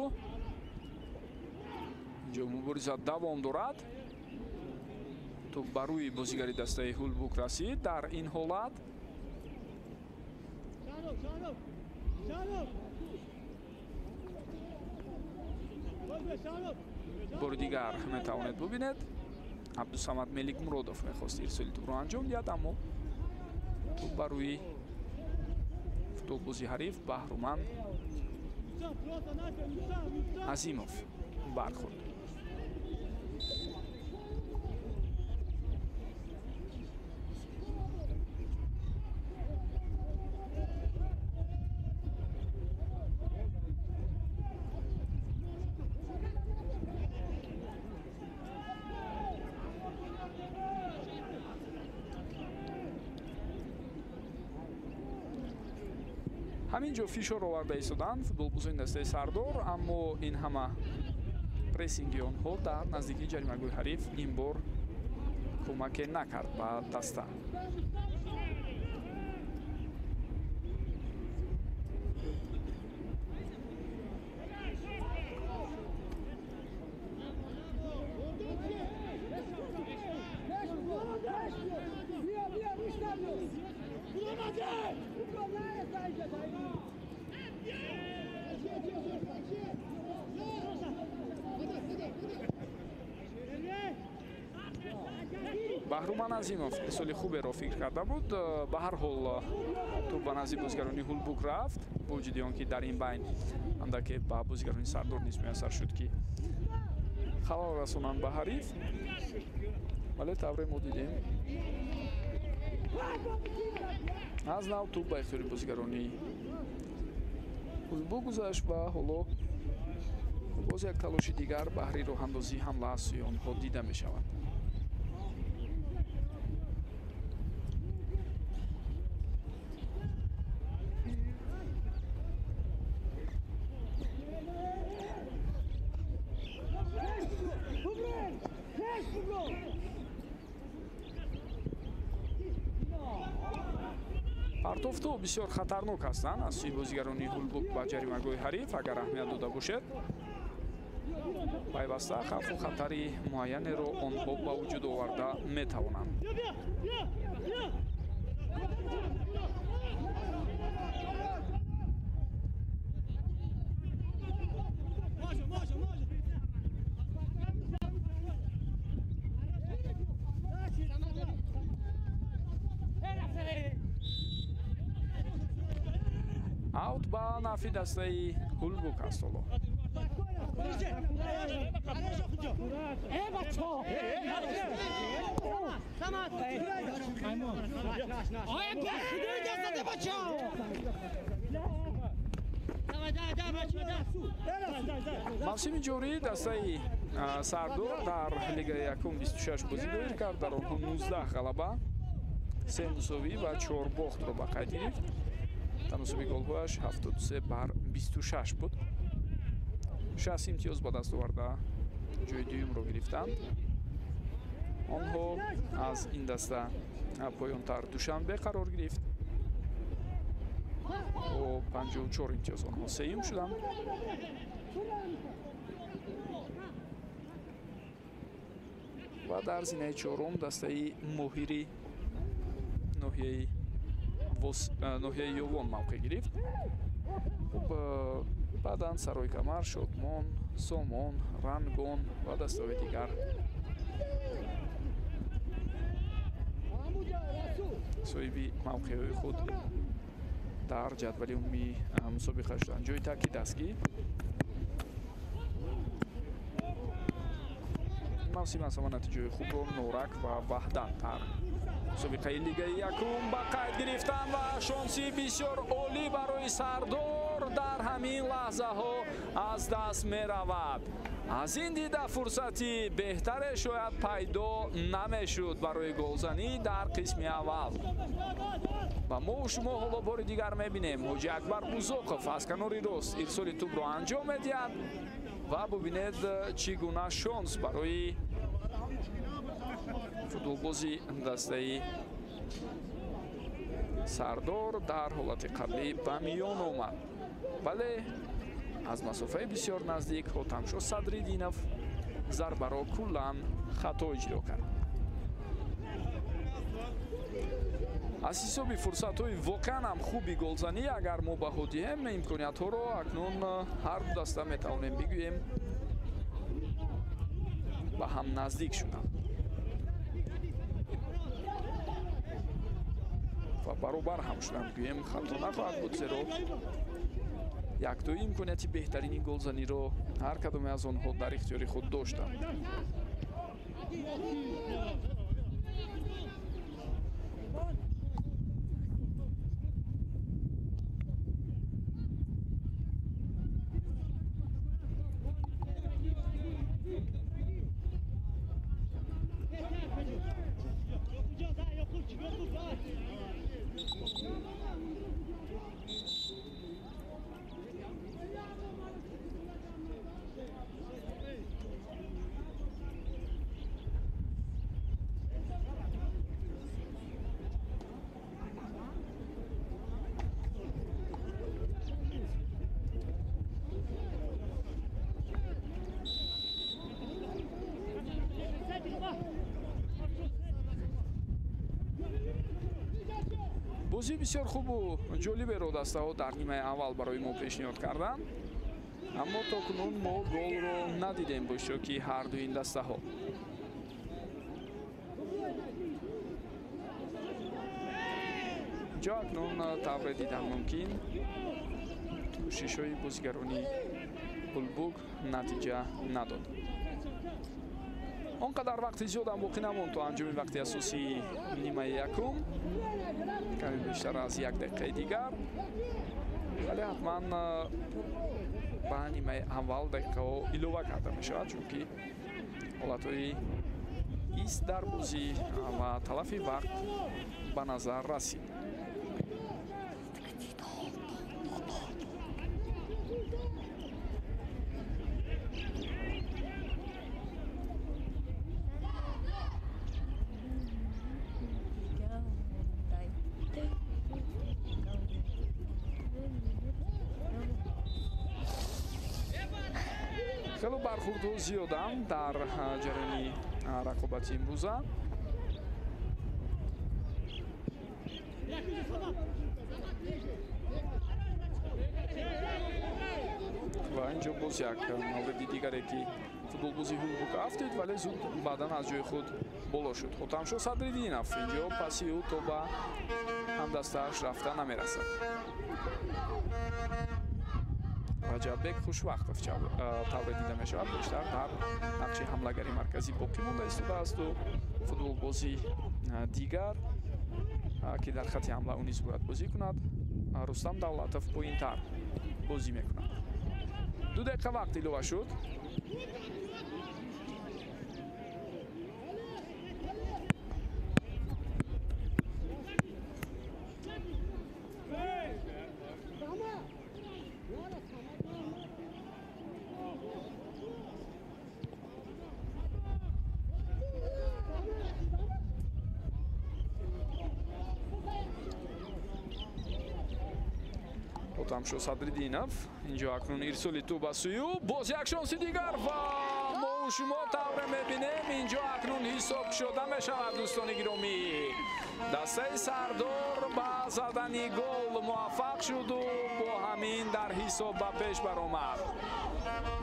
Инҷо мубориза давом дорад. Тӯб ба рӯи бозигари дастаи Ҳулбук расид. Дар ин ҳолат бори дигар метавонед бубинед, Абдусамад Меликмуродов мехост ирсоли тӯбро анҷом диҳад, аммо тӯб ба рӯи футболбози ҳариф Баҳруманд Азимов бархӯрд. Ҳамин ҷо фишор оварда истоданд футболбозони дастаи Сардор, аммо ин ҳама прессинги онҳо дар наздикии ҷаримагоҳи ҳариф ин бор кӯмаке накард ба даста. Баҳруман Азимов соли хуберо фикр карда буд. Ба ҳар ҳол тӯб ба назди бозигарони Ҳулбук рафт, бо вуҷуди он ки дар ин байн андаке ба бозигарони Сардор низ муяссар шуд ки халал расонанд ба ҳариф, вале тавре мо дидем аз нав тӯб ба ихтиёри бозигарони Ҳулбук гузашт ва ҳоло боз як талоши дигар баҳри роҳандозии ҳамла аз сӯи онҳо дида мешавад. Партофтҳо бисёр хатарнок ҳастанд аз сӯи бозигарони Ҳулбук ба ҷаримагоҳи ҳариф. Агар аҳамият дода бошед, пайваста хавфу хатари муайянеро онҳо ба вуҷуд оварда метавонанд. Аут ба нафи дастаи Ҳулбук аст ҳоло. Мавсими ҷорӣ дастаи Сардор дар лигаи якум 26 бозӣ доир кард, дар онҳо 19 ғалаба, 3 мусовӣ ва 4 бохтро ба қайд гирифт. Таносуби голҳояш 73-26 буд. 60 имтиёз ба даст оварда ҷои дуюмро гирифтанд. Онҳо аз ин даста поёнтар Душанбе қарор гирифт. Бо 54 имтиёз онҳо сеюм шуданд. Ва дар зинаи чорум дастаи Моҳири ноҳияи Ёвон мавқеъ гирифт. Хуб, баъдан Сарои Камар, Шодмон, Сомон, Рангон ва дастаҳои дигар соҳиби мавқеъҳои худ дар ҷадвали умумии мусобиқа шуданд. Ҷои таъкид аст ки мавсим аз ҳама натиҷаҳои хубро Норак ва Ваҳдат дар мусобиқаи лигаи якум ба қайд гирифтанд ва шонси бисёр олӣ барои Сардор дар ҳамин лаҳзаҳо аз даст меравад. Аз ин дида фурсати беҳтаре шояд пайдо намешуд барои голзанӣ дар қисми аввал. Ва мо шумо ҳоло бори дигар мебинем Ҳоҷи Акбар Бузоқов аз канори рост ирсоли тӯбро анҷом медиҳад ва бубинед чӣ гуна шонс барои футболбози дастаи Сардор дар ҳолати қаблӣ ба миён омад, вале аз масофаи бисёр наздик Ҳотамшо Садриддинов зарбаро куллан хато иҷро кард. Аз ҳисоби фурсатҳои воқеан ҳам хуби голзанӣ агар мо баҳо диҳем, имкониятҳоро акнун ҳар ду даста метавонем бигӯем ба ҳам наздик шуданд ва баробар ҳам шуданд, гӯем хато нахоҳад буд, зеро яктои имконияти беҳтарини голзаниро ҳар кадоме аз онҳо дар ихтиёри худ доштанд. Бозии бисёр хубу ҷолиберо дастаҳо дар нимаи аввал барои мо пешниҳод карданд, аммо то кунун мо голро надидем бо иштироки ҳар ду ин дастаҳо. Инҷо акнун тавре дидан мумкин, кӯшишҳои бозигарони Ҳулбук натиҷа надод. Он қадар вақти зиёдам боқӣ намонд то анҷоми вақти асосии нимаи якум, каме бештар аз як дақиқаи дигар, вале ҳатман ба нимаи аввал дақиқаҳо илова карда мешавад, чунки ҳолатҳои ист дар бозӣ ва талафи вақт ба назар расид. Хело бархурдҳо зиёданд дар ҷараёни рақобати имрӯза. Ва инҷо боз як мавриди дигаре ки футболбози Ҳулбук афтид, вале зуд баъдан аз ҷои худ боло шуд. Хотамшо Садриддинов инҷо паси ӯ то ба ҳамдастааш рафта намерасад. Раҷаббек Хушвақтов тавре дида мешавад, бештар дар нақши ҳамлагари марказӣ боқӣ монда истодаасту футболбози дигар ки дар хати ҳамла ӯ низ бояд бозӣ кунад, Рустам Давлатов поинтар бозӣ мекунад. 2 дақиқа вақт илова шуд. Хотамшо Садриддинов инҷо акнун ирсоли тӯб ба сӯи ӯ, боз як шонси дигар ва мо шумо тавре мебинем инҷо акнун ҳисоб шуда мешавад. Дӯстони гиромӣ, дастаи Сардор ба задани гол муваффақ шуду бо ҳамин дар ҳисоб ба пеш баромад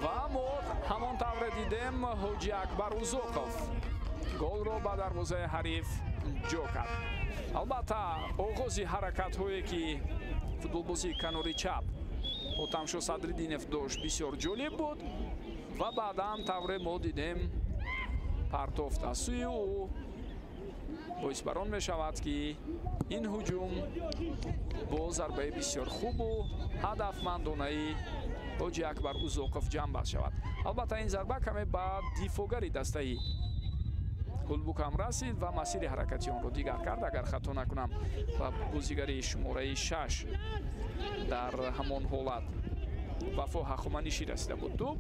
ва мо ҳамон тавре дидем Ҳоҷи Акбар Узоқов голро ба дарвозаи ҳариф ҷо кард. Албатта оғози ҳаракатҳое ки футболбозии канори чап Хотамшо Садриддинов дошт бисёр ҷолиб буд ва баъдан тавре мо дидем партофт аз сӯи ӯ боис бар он мешавад ки ин ҳуҷум бо зарбаи бисёр хубу ҳадафмандонаи Ҳоҷи Акбар Узоқов ҷамъбаст шавад. Албатта ин зарба каме ба дифогари дастаи Ҳулбук ҳам расид ва масири ҳаракати онро дигар кард, агар хато накунам, ва бозигари шумораи 6 дар ҳамон ҳолат Вафо Ҳахоманишӣ расида буд тӯб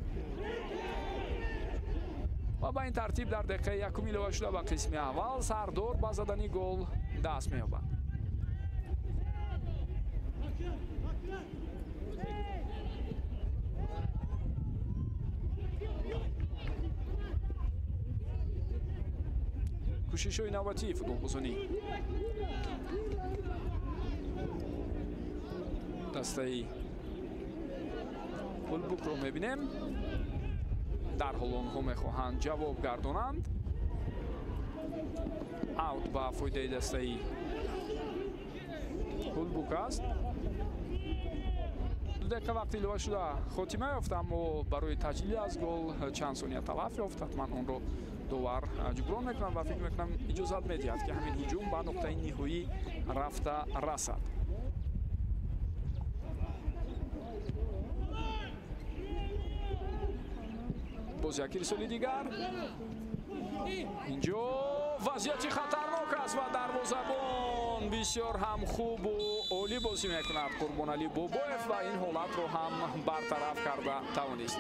ва ба ин тартиб дар дақиқаи якум илова шуда ба қисми аввал Сардор ба задани гол даст меёбад. Кӯшишҳои навбатии футболбозонӣ дастаи Ҳулбукро мебинем. Дарҳол онҳо мехоҳанд ҷавоб гардонанд. Аут ба фоидаи дастаи Ҳулбук аст. 2 дақиқа вақт илова шуда хотима ёфт, аммо барои таҷлил аз гол чанд сония талаф ёфт. Ҳатман онро довар ҷуброн мекунад ва фикр мекунам иҷозат медиҳад ки ҳамин ҳуҷум ба нуқтаи ниҳоӣ рафта расад. Боз як ирсоли дигар. Инҷо вазъияти хатарнок аст ва дарвозабон бисёр ҳам хубу олӣ бозӣ мекунад Қурбоналӣ Бобоев ва ин ҳолатро ҳам бартараф карда тавонист.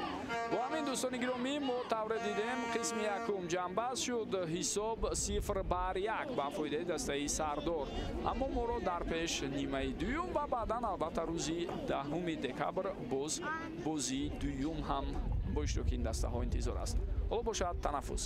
Бо ҳамин дӯстони гиромӣ мо тавре дидем қисми якум ҷамъбаст шуд, ҳисоб 0-1 ба фоидаи дастаи Сардор. Аммо моро дар пеш нимаи дуюм ва баъдан албатта рӯзи 10 декабр боз бозии дуюм ҳам бо иштироки ин дастаҳо интизор аст. Ҳоло бошад танаффус.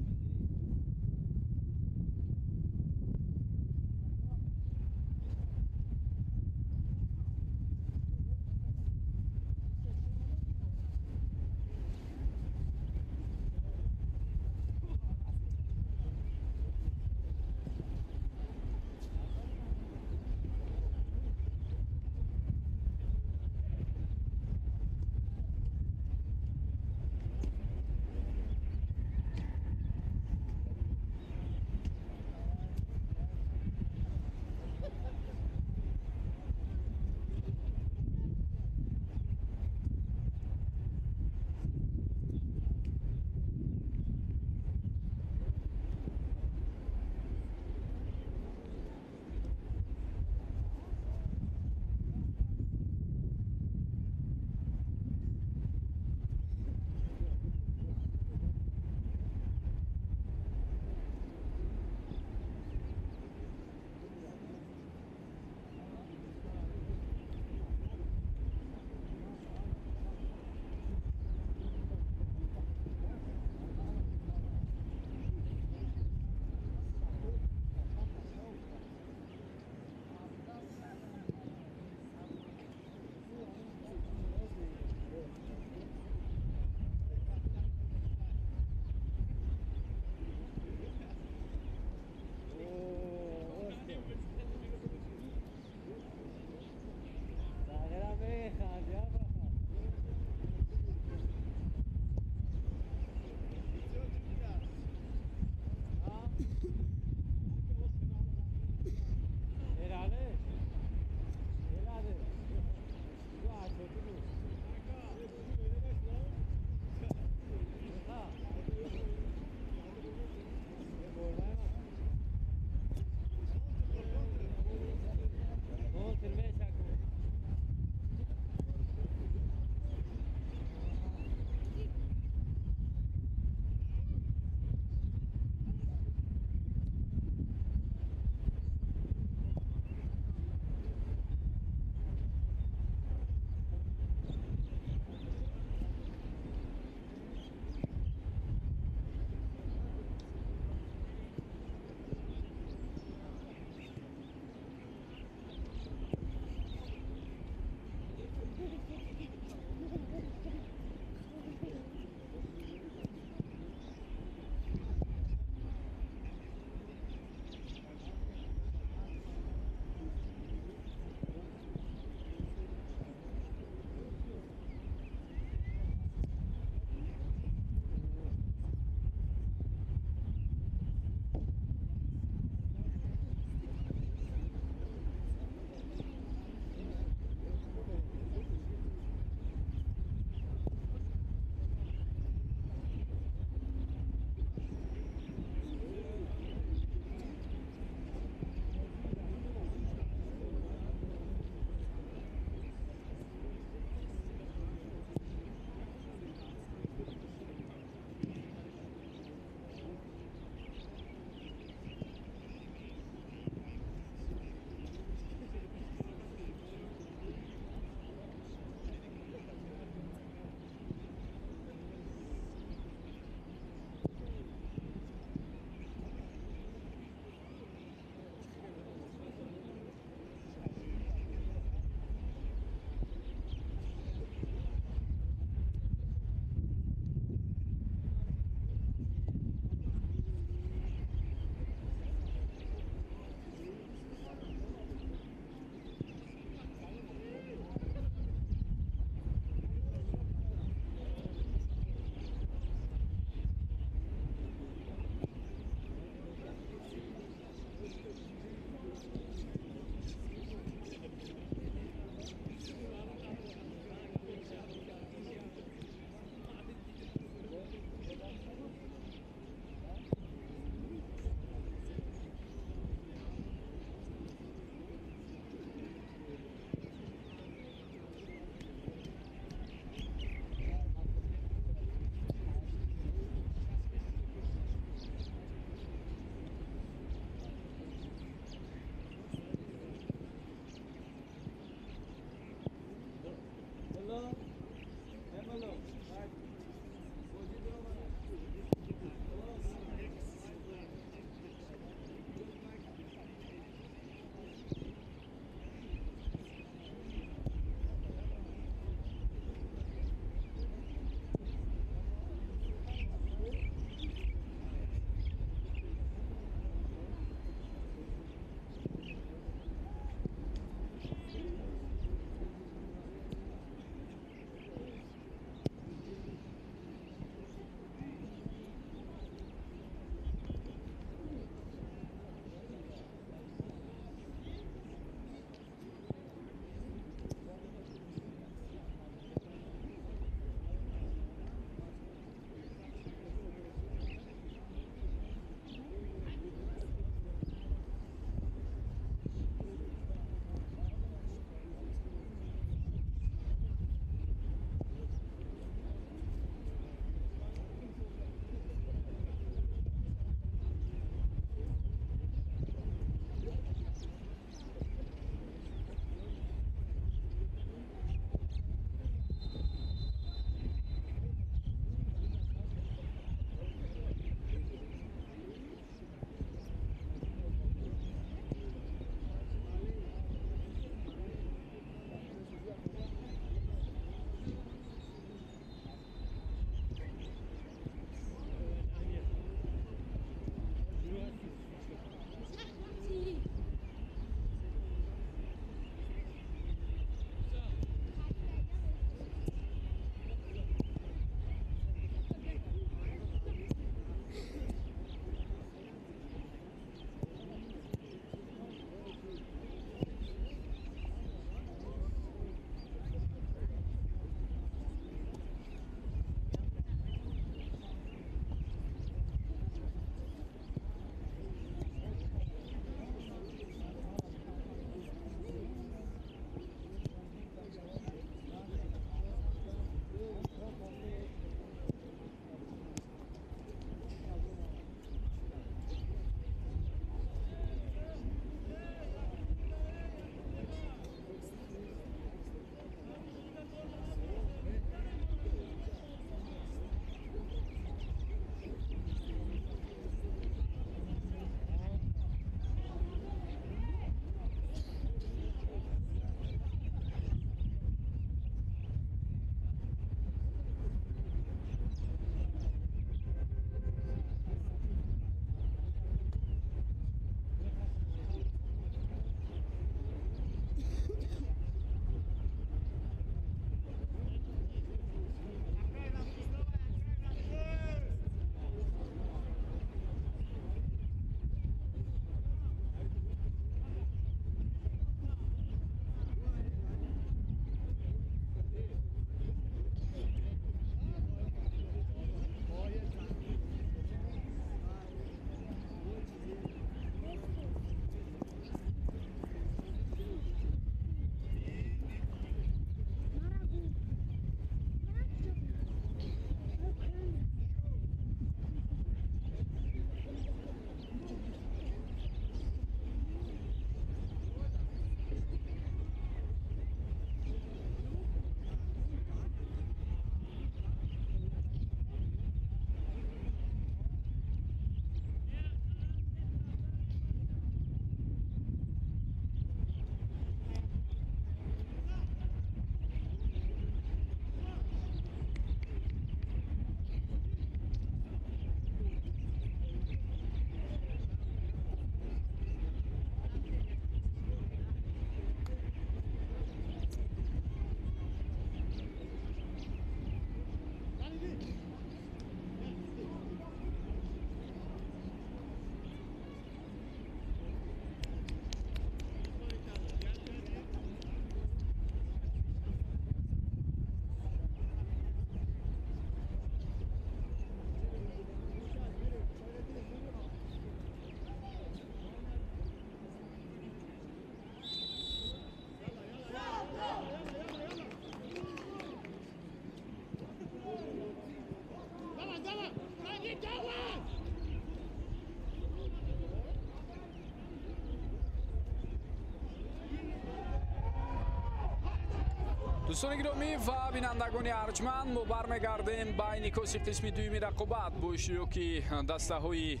Дӯстони гиромӣ ва бинандагони арҷманд, мо бармегардем ба инъикоси қисми дуюми рақобат бо иштироки дастаҳои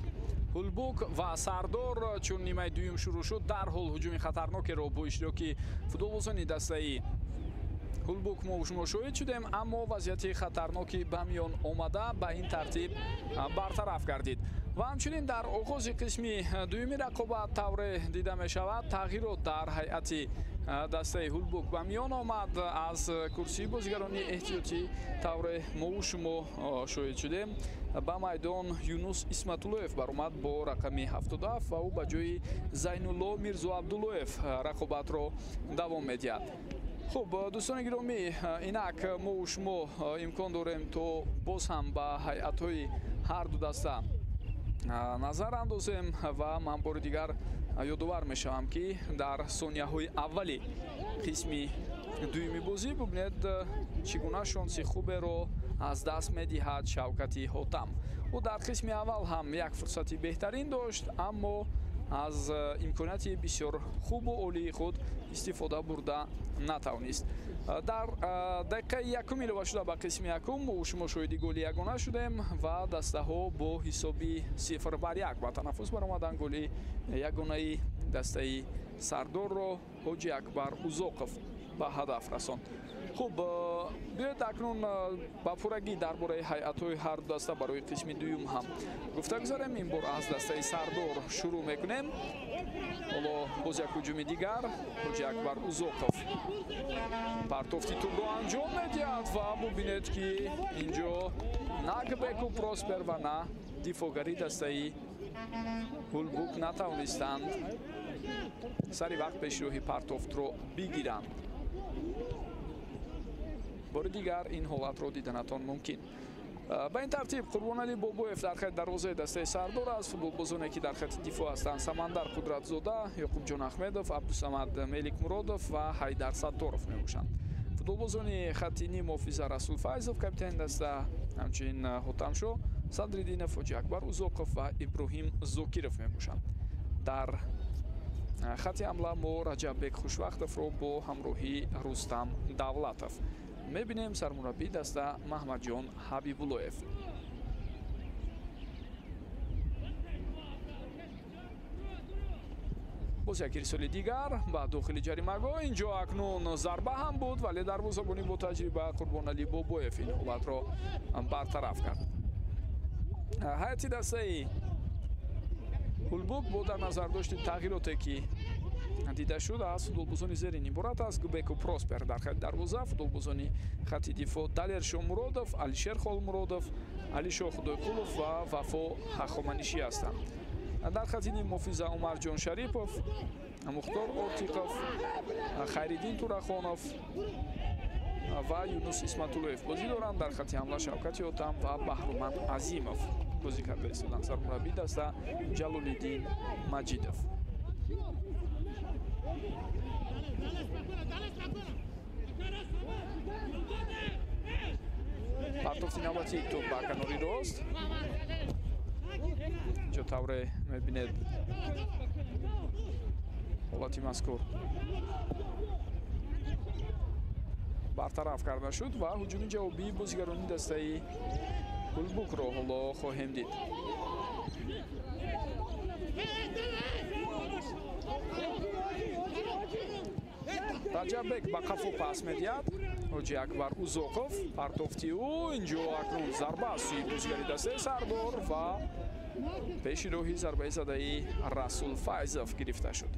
Ҳулбук ва Сардор. Чун нимаи дуюм шурӯъ шуд, дарҳол ҳуҷуми хатарнокеро бо иштироки футболбозони дастаи Ҳулбук мо шумо шоҳид шудем, аммо вазъияти хатарноки ба миён омада ба ин тартиб бартараф гардид. Ва ҳамчунин дар оғози қисми дуюми рақобат тавре дида мешавад, тағйирот дар ҳайати дастаи Ҳулбук ба миён омад. Аз курсии бозигарони эҳтиётӣ тавре мову шумо шоҳид шудем, ба майдон Юнус Исматуллоев баромад бо рақами 77 ва ӯ ба ҷои Зайнулло Мирзоабдуллоев рақобатро давом медиҳад. Хуб, дӯстони гиромӣ, инак мову шумо имкон дорем то боз ҳам ба ҳайатҳои ҳар ду даста назар андозем ва ман бори дигар ёдовар мешавам, ки дар сонияҳои аввали қисми дуюми бозӣ бубинед чӣ гуна шонси хуберо аз даст медиҳад Шавкати Ҳотам. Ӯ дар қисми аввал ҳам як фурсати беҳтарин дошт, аммо аз имконияти бисёр хубу олии худ истифода бурда натавонист. Дар дақиқаи якум илова шуда ба қисми якум шумо шоҳиди голи ягона шудем ва дастаҳо бо ҳисоби 0-1 ба танаффус баромаданд. Голи ягонаи дастаи Сардорро Ҳоҷи Акбар Узоқов ба ҳадаф расонд. Хуб, биёед акнун ба пуррагӣ дар бораи ҳайатҳои ҳар ду даста барои қисми дуюм ҳам гуфта гузарем. Ин бор аз дастаи Сардор шурӯъ мекунем. Ҳоло боз як ҳуҷуми дигар. Ҳоҷи Акбар Узоқов партофти тӯбро анҷом медиҳад ва бубинед, ки инҷо на Гбеку Проспер ва на дифоъгари дастаи Ҳулбук натавонистанд сари вақт пешроҳи партофтро бигиранд. Бори дигар ин ҳолатро диданатон мумкин. Ба ин тартиб Қурбоналӣ Бобоев дар хати дарвозаи дастаи Сардор аст. Футболбозоне ки дар хати дифоъ ҳастанд Самандар Қудратзода, Ёқубҷон Ахмедов, Абдусамад Меликмуродов ва Ҳайдар Сатторов мебошанд. Футболбозони хати ним муҳофиза Расул Файзов, капитани даста, ҳамчунин Ҳотамшо Садриддинов, Ҳоҷи Акбар Узоқов ва Иброҳим Зокиров мебошанд. Дар хати ҳамла мо Раҷаббек Хушвақтовро бо ҳамроҳии Рустам Давлатов мебинем. Сармураббии даста Маҳмадҷон Ҳабибуллоев. Боз як ирсоли дигар ба дохили ҷаримагоҳ. Инҷо акнун зарба ҳам буд, вале дарвозабони бо таҷриба Қурбоналӣ Бобоев ин ҳолатро бартараф кард. Ҳайати дастаи Ҳулбук бо дар назардошти тағйироте ки дида шуд аз футболбозони зерин иборат аст. Губеку Проспер дар хати дарвоза, футболбозони хати дифоъ Далер Шомуродов, Алишер Холмуродов, Алишо Худойқулов ва Вафо Ҳахоманишӣ ҳастанд. Дар хати ним муҳофиза Умарҷон Шарипов, Мухтор Ортиқов, Хайриддин Турахонов ва Юнус Исматуллоев бозӣ доранд. Дар хати ҳамла Шавкати Ҳотам ва Баҳруманд Азимов бозӣ карда истоданд. Сармураббии даста Ҷалолиддин Маҷидов. Партофти навбатии тӯб ба канори рост. Инҷо тавре мебинед ҳолати мазкур бартараф карда шуд ва ҳуҷуми ҷавобии бозигарони дастаи Ҳулбукро ҳоло хоҳем дид. Раҷаббек ба қафо пас медиҳад. Ҳоҷи Акбар Узоқов партофти ӯ. Инҷо акнун зарба аз сӯи бозигари дастаи Сардор ва пеши роҳи зарбаи задаи Расул Файзов гирифта шуд.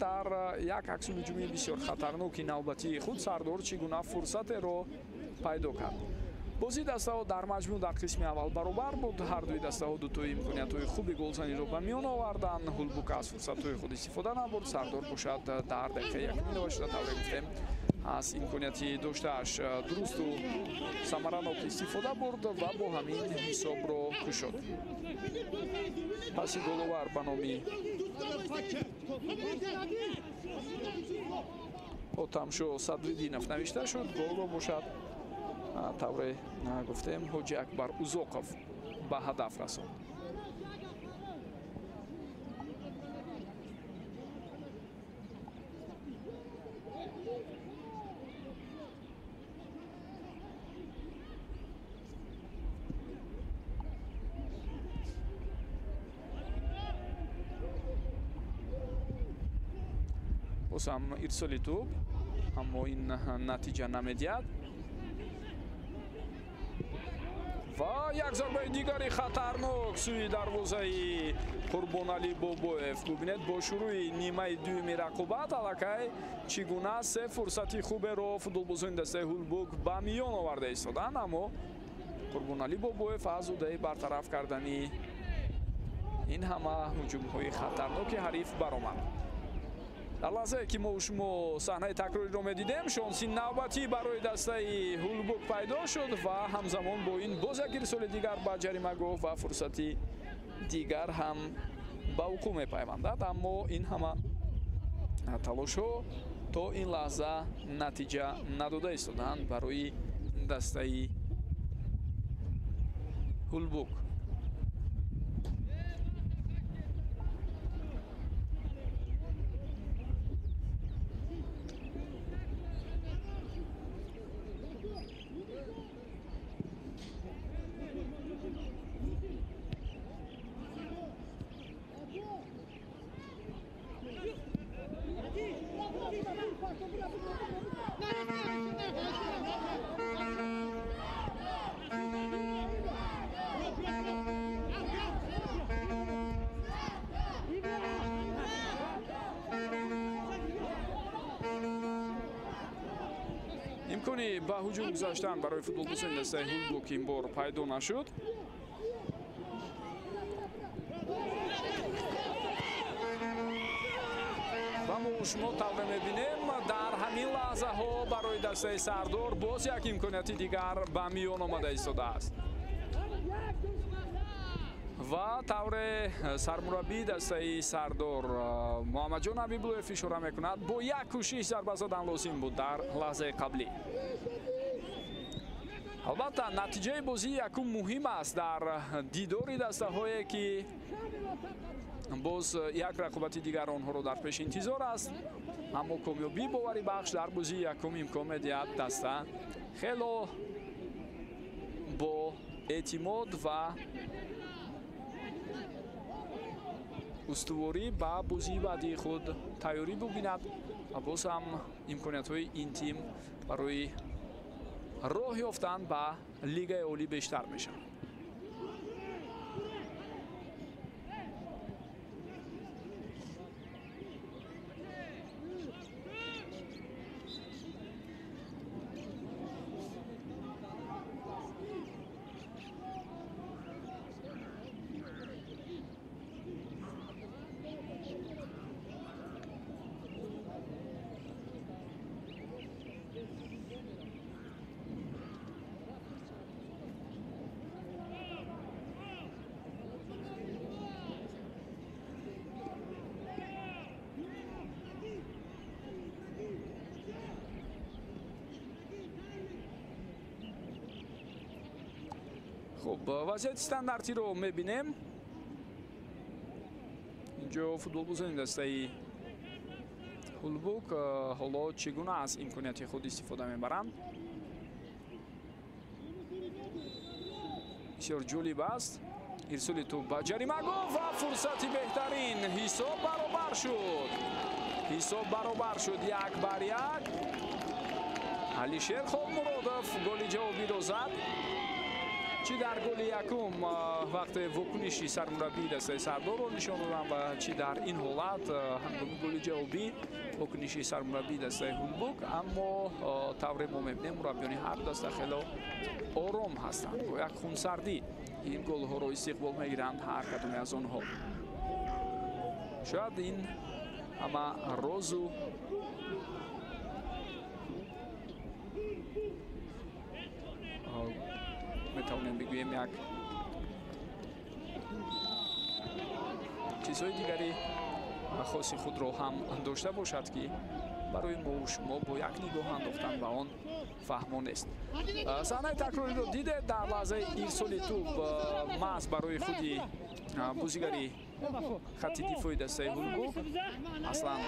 Дар як аксул ҳуҷуми бисёр хатарноки навбатии худ Сардор чӣ гуна фурсатеро пайдо кард. Бозии дастаҳо дар маҷмӯъ дар қисми аввал баробар буд. Ҳар дуи дастаҳо дутои имкониятҳои хуби голзаниро ба миён оварданд. Ҳулбук аз фурсатҳои худ истифода набурд. Сардор бошад дар дақиқаи якум илова шуда тавре гуфтем аз имконияти доштааш дурусту самаранок истифода бурд ва бо ҳамин ҳисобро кушод. Паси головар ба номи Ҳотамшо Садриддинов навишта шуд. Голро бошад тавре гуфтем Ҳоҷи Акбар Узоқов ба ҳадаф расонд. Боз ҳам ирсоли тӯб, аммо ин натиҷа намедиҳад. Ва як зарбаи дигари хатарнок сӯи дарвозаи Қурбоналӣ Бобоев. Бубинед, бо шурӯи нимаи дуюми рақобат аллакай чӣ гуна се фурсати хуберо футболбозони дастаи Ҳулбук ба миён оварда истоданд, аммо Қурбоналӣ Бобоев аз ӯҳдаи бартараф кардани ин ҳама ҳуҷумҳои хатарноки ҳариф баромад. Дар лаҳзае ки мо шумо саҳнаи такрориро медидем, шонси навбатӣ барои дастаи Ҳулбук пайдо шуд ва ҳамзамон бо ин боз як ирсоли дигар ба ҷаримагоҳ ва фурсати дигар ҳам ба вуқӯъ мепайвандад, аммо ин ҳама талошҳо то ин лаҳза натиҷа надода истоданд барои дастаи Ҳулбук. Имкони ба ҳуҷум гузаштан барои футболбозони дастаи Ҳулбук ин бор пайдо нашуд. Ва мо шумо тавре мебинем, дар ҳамин лаҳзаҳо барои дастаи Сардор боз як имконияти дигар ба миён омада истодааст. Ва тавре сармураббии дастаи Сардор Муҳаммадҷон Ҳабибуллоев ишора мекунад, бо як кӯшиш зарба задан лозим буд дар лаҳзаи қаблӣ. Албатта, натиҷаи бозии якум муҳим аст дар дидори дастаҳое ки боз як рақобати дигар онҳоро дар пеш интизор аст, аммо комёбии боварибахш дар бозии якум имкон медиҳад даста хело бо эътимод ва устуворӣ ба бозии баъдии худ тайёрӣ бубинад ва боз ҳам имкониятҳои ин тим барои роҳ ёфтан ба лигаи олӣ бештар мешавад. Хуб, вазъияти стандартиро мебинем. Инҷо футболбозони дастаи Ҳулбук ҳоло чӣ гуна аз имконияти худ истифода мебаранд. Бисёр ҷолиб аст. Ирсоли тӯб ба ҷаримагоҳ ва фурсати беҳтарин. Ҳисоб баробар шуд. Ҳисоб баробар шуд 1-1. Алишер Холмуродов голи ҷавобиро зад. Чӣ дар голи якум вақте вокуниши сармураббии дастаи Сардорро нишон додам ва чӣ дар ин ҳолат ҳангоми голи ҷавобӣ вокуниши сармураббии дастаи Ҳулбук, аммо тавре мо мебинем мураббиёни ҳар даста хело ором ҳастанд, бо як хунсардӣ ин голҳоро истиқбол мегиранд ҳар кадоме аз онҳо. Шояд ин ҳама розу метавонем бигӯем як чизҳои дигари хоси худро ҳам дошта бошад, ки барои мо шумо бо як нигоҳ андохтан ба он фаҳмо нест. Саҳнаи такрориро дидед, дар лаҳзаи ирсоли тӯб маҳз барои худи бозигари Хатти дифои дастаи Ҳулбук аслан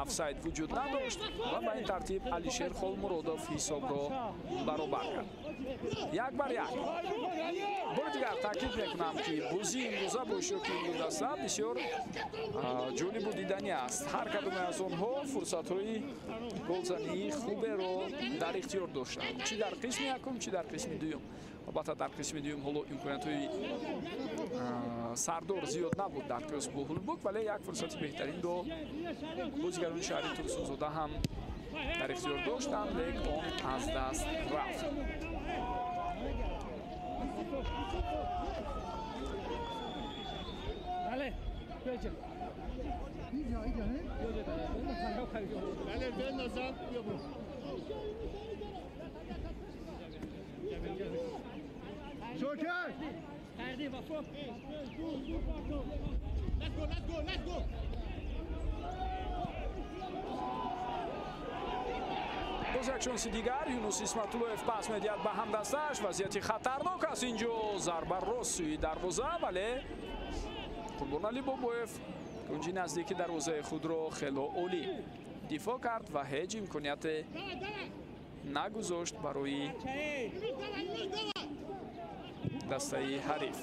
офсайд вуҷуд надошт ва ба ин тартиб Алишер Холмуродов ҳисобро баробар кард. 1-1. Бори дигар таъкид мекунам, ки бозии имрӯза бо иштироки ин ду даста бисёр ҷолибу диданӣ аст. Ҳар кадоме аз онҳо фурсатҳои голзании хуберо дар ихтиёр доштанд, чӣ дар қисми якум, чӣ дар қисми дуюм. Албатта, дар қисми дуюм ҳоло имкониятҳои Сардор зиёд набуд дар қиёс бо Ҳулбук, вале як фурсати беҳтаринро бозигарони шаҳри Турсунзода ҳам дар ихтиёр доштанд, лек он аз даст рафт. Боз як шонси дигар, Юнус Исматуллоев пас медиҳад ба ҳамдастааш. Вазъияти хатарнок аст инҷо, зарба рост сӯи дарвоза, вале Қурбоналӣ Бобоев кунҷи наздики дарвозаи худро хело олӣ дифоъ кард ва ҳеҷ имконияте нагузошт барои дастаи ҳариф.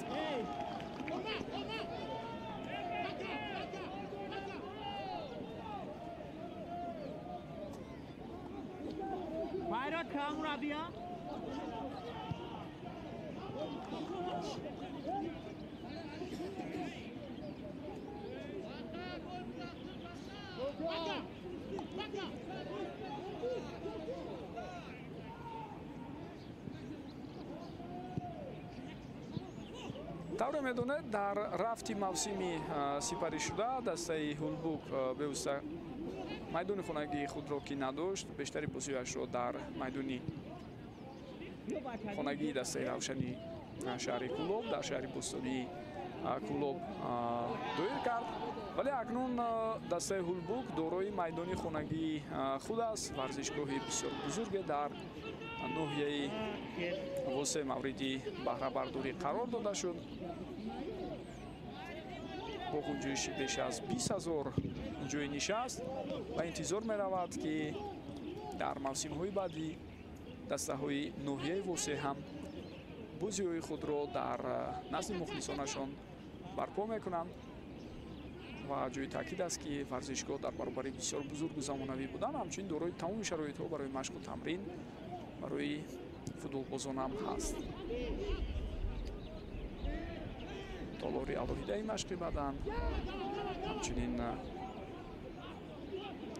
Тавре медонед, дар рафти мавсими сипаришуда дастаи Ҳулбук бевосита майдони хонагии худро ки надошт, бештари бозиҳояшро дар майдони хонагии дастаи Равшани шаҳри Кӯлоб, дар шаҳри бостонии Кӯлоб доир кард. Вале акнун дастаи Ҳулбук дорои майдони хонагии худ аст. Варзишгоҳи бисёр бузурге дар ноҳияи Восе мавриди баҳрабардорӣ қарор дода шуд. Бо ғунҷоиши беш аз 20 000 ҷои нишаст ва интизор меравад, ки дар мавсимҳои баъдӣ дастаҳои ноҳияи Восе ҳам бозиҳои худро дар назди мухлисонашон барпо мекунанд. Ва ҷои таъкид аст, ки варзишгоҳ дар баробари бисёр бузургу замонавӣ будан, ҳамчунин дорои тамоми шароитҳо барои машқу тамрин барои футболбозон ҳам ҳаст. Толори алоҳидаи машқи бадан, ҳамчунин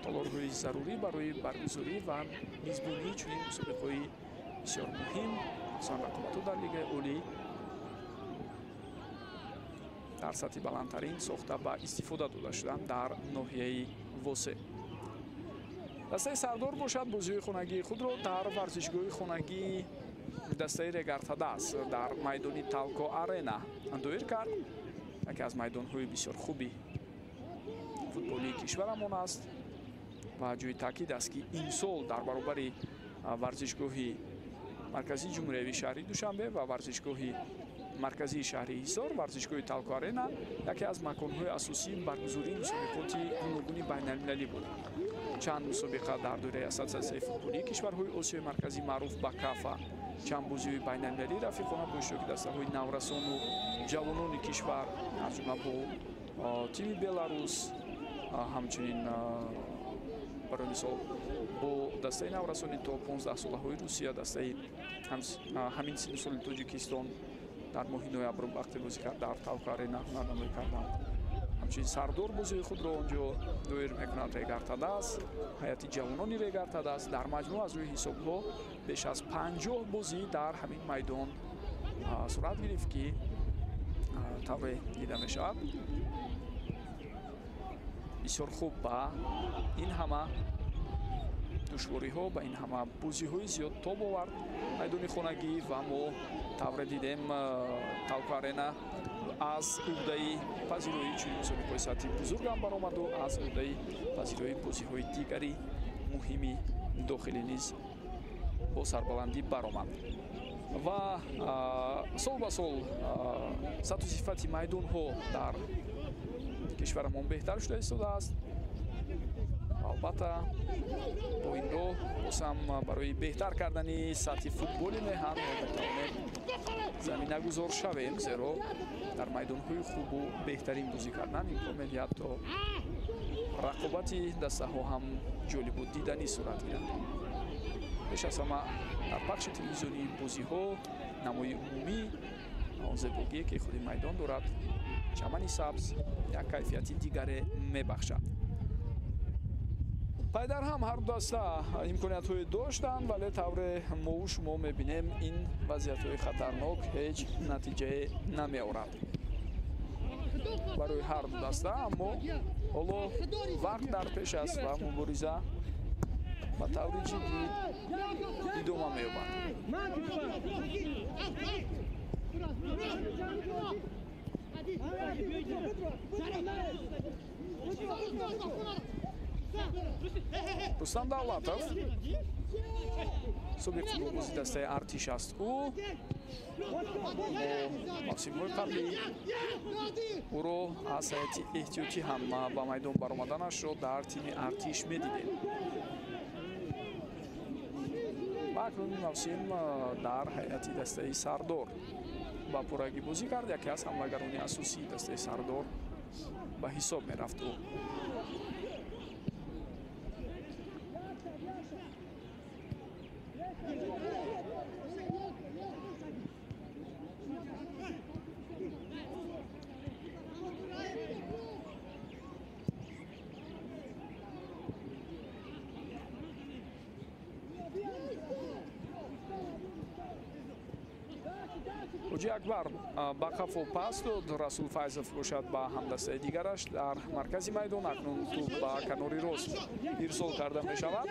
толорҳои зарурӣ барои баргузорӣ ва мизбонии чунин мусобиқаҳои бисёр муҳим, хусусан рақобатҳо дар Лигаи Олӣ дар сатҳи баландтарин сохта ба истифода дода шуданд дар ноҳияи Восе. Дастаи Сардор бошад, бозиҳои хонагии худро дар варзишгоҳи хонагии дастаи Регартадас дар майдони Талко Арена доир кард. Яке аз майдонҳои бисёр хуби футболии кишварамон аст ва ҷои таъкид аст, ки имсол дар баробари варзишгоҳи марказии ҷумҳуриявии шаҳри Душанбе ва варзишгоҳи марказии шаҳри Ҳисор, варзишгоҳи Талко Арена яке аз маконҳои асосии баргузории мусобиқоти гуногуни байналмилалӣ буд. Чанд мусобиқа дар доираи Ассотсиатсияи футболии кишварҳои Осиёи Марказӣ маъруф ба КАФА, чанд бозиҳои байналмилалии рафиқона бо иштироки дастаҳои наврасону ҷавонони кишвар, аз ҷумла бо тими Беларус, ҳамчунин барои мисол бо дастаи наврасони то 15 солаҳои Русия, дастаи ҳамин синну соли Тоҷикистон дар моҳи ноябр вақте бозӣ кард дар Талко Арена ҳунарнамоӣ карданд. Ҳамчунин Сардор бозиҳои худро он ҷо доир мекунад. Регартадас, ҳайати ҷавонони Регартадас, дар маҷмӯъ аз рӯи ҳисобҳо беш аз 50 бозӣ дар ҳамин майдон сурат гирифт, ки тавре дида мешавад, бисёр хуб ба ин ҳама душвориҳо, ба ин ҳама бозиҳои зиёд тоб овард майдони хонагӣ. Ва мо тавре дидем, Талко Арена аз уҳдаи пазироии чунин мусобиқаҳои сатҳи бузург ҳам баромаду аз уҳдаи пазироии бозиҳои дигари муҳими дохилӣ низ бо сарбаландӣ баромад. Ва сол ба сол сатҳу сифати майдонҳо дар Кишварамон беҳтар шуда истодааст. Албатта бо ин роҳ боз ҳам барои беҳтар кардани сатҳи футболи меҳан мо метавонем заминагузор шавем, зеро дар майдонҳои хубу беҳтарин бозӣ кардан имкон медиҳад то рақобати дастаҳо ҳам ҷолибу диданӣ сурат гирад. Пеш аз ҳама дар пахши телевизионии бозиҳо намои умумӣ он зебогие ки худи майдон дорад, чамани сабз як кайфияти дигаре мебахшад. Пайдарҳам ҳар ду даста имкониятҳое доштанд, вале тавре мову шумо мебинем ин вазъиятҳои хатарнок ҳеҷ натиҷае намеорад барои ҳар ду даста. Аммо ҳоло вақт дар пеш аст ва мубориза ба таври ҷиддӣ идома меёбад. Рустам Давлатов собиқ футболбози дастаи Артиш аст. Ӯ мавсимҳои қаблӣ ӯро аз ҳайати эҳтиётӣ ҳам ба майдон баромаданашро дар тими Артиш медидем. Ва акнун ин мавсим дар ҳайати дастаи Сардор ба пуррагӣ бозӣ кард. Яке аз ҳамлагарони асосии дастаи Сардор ба ҳисоб мерафт ӯ. Ҳоҷи Акбар ба қафо пас дод, Расул Файзов бошад ба ҳамдастаи дигараш дар маркази майдон. Акнун тӯб ба канори рост ирсол карда мешавад.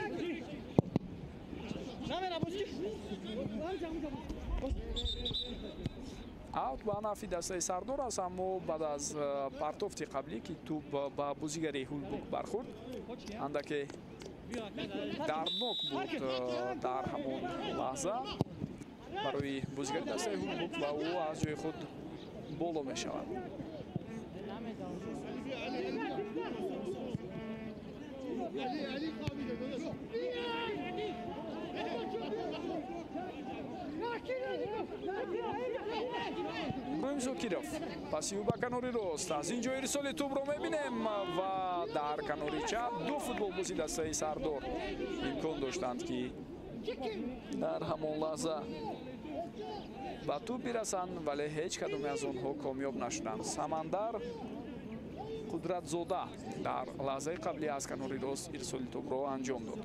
Аут ба нафи дастаи Сардор аст, аммо баъд аз партофти қаблӣ ки тӯб ба бозигари Ҳулбук бархӯрд, андаке дарднок буд дар ҳамон лаҳза барои бозигари дастаи Ҳулбук ва ӯ аз ҷои худ боло мешавад. Иброҳим Зокиров паси ӯ ба канори рост. Аз ин ҷо ирсоли тӯбро мебинем ва дар канори чап ду футболбози дастаи Сардор имкон доштанд ки дар ҳамон лаҳза ба тӯб бирасанд, вале ҳеҷ кадоме аз онҳо комёб нашуданд. Самандар Қудратзода дар лаҳзаи қаблӣ аз канори рост ирсоли тӯбро анҷом дод.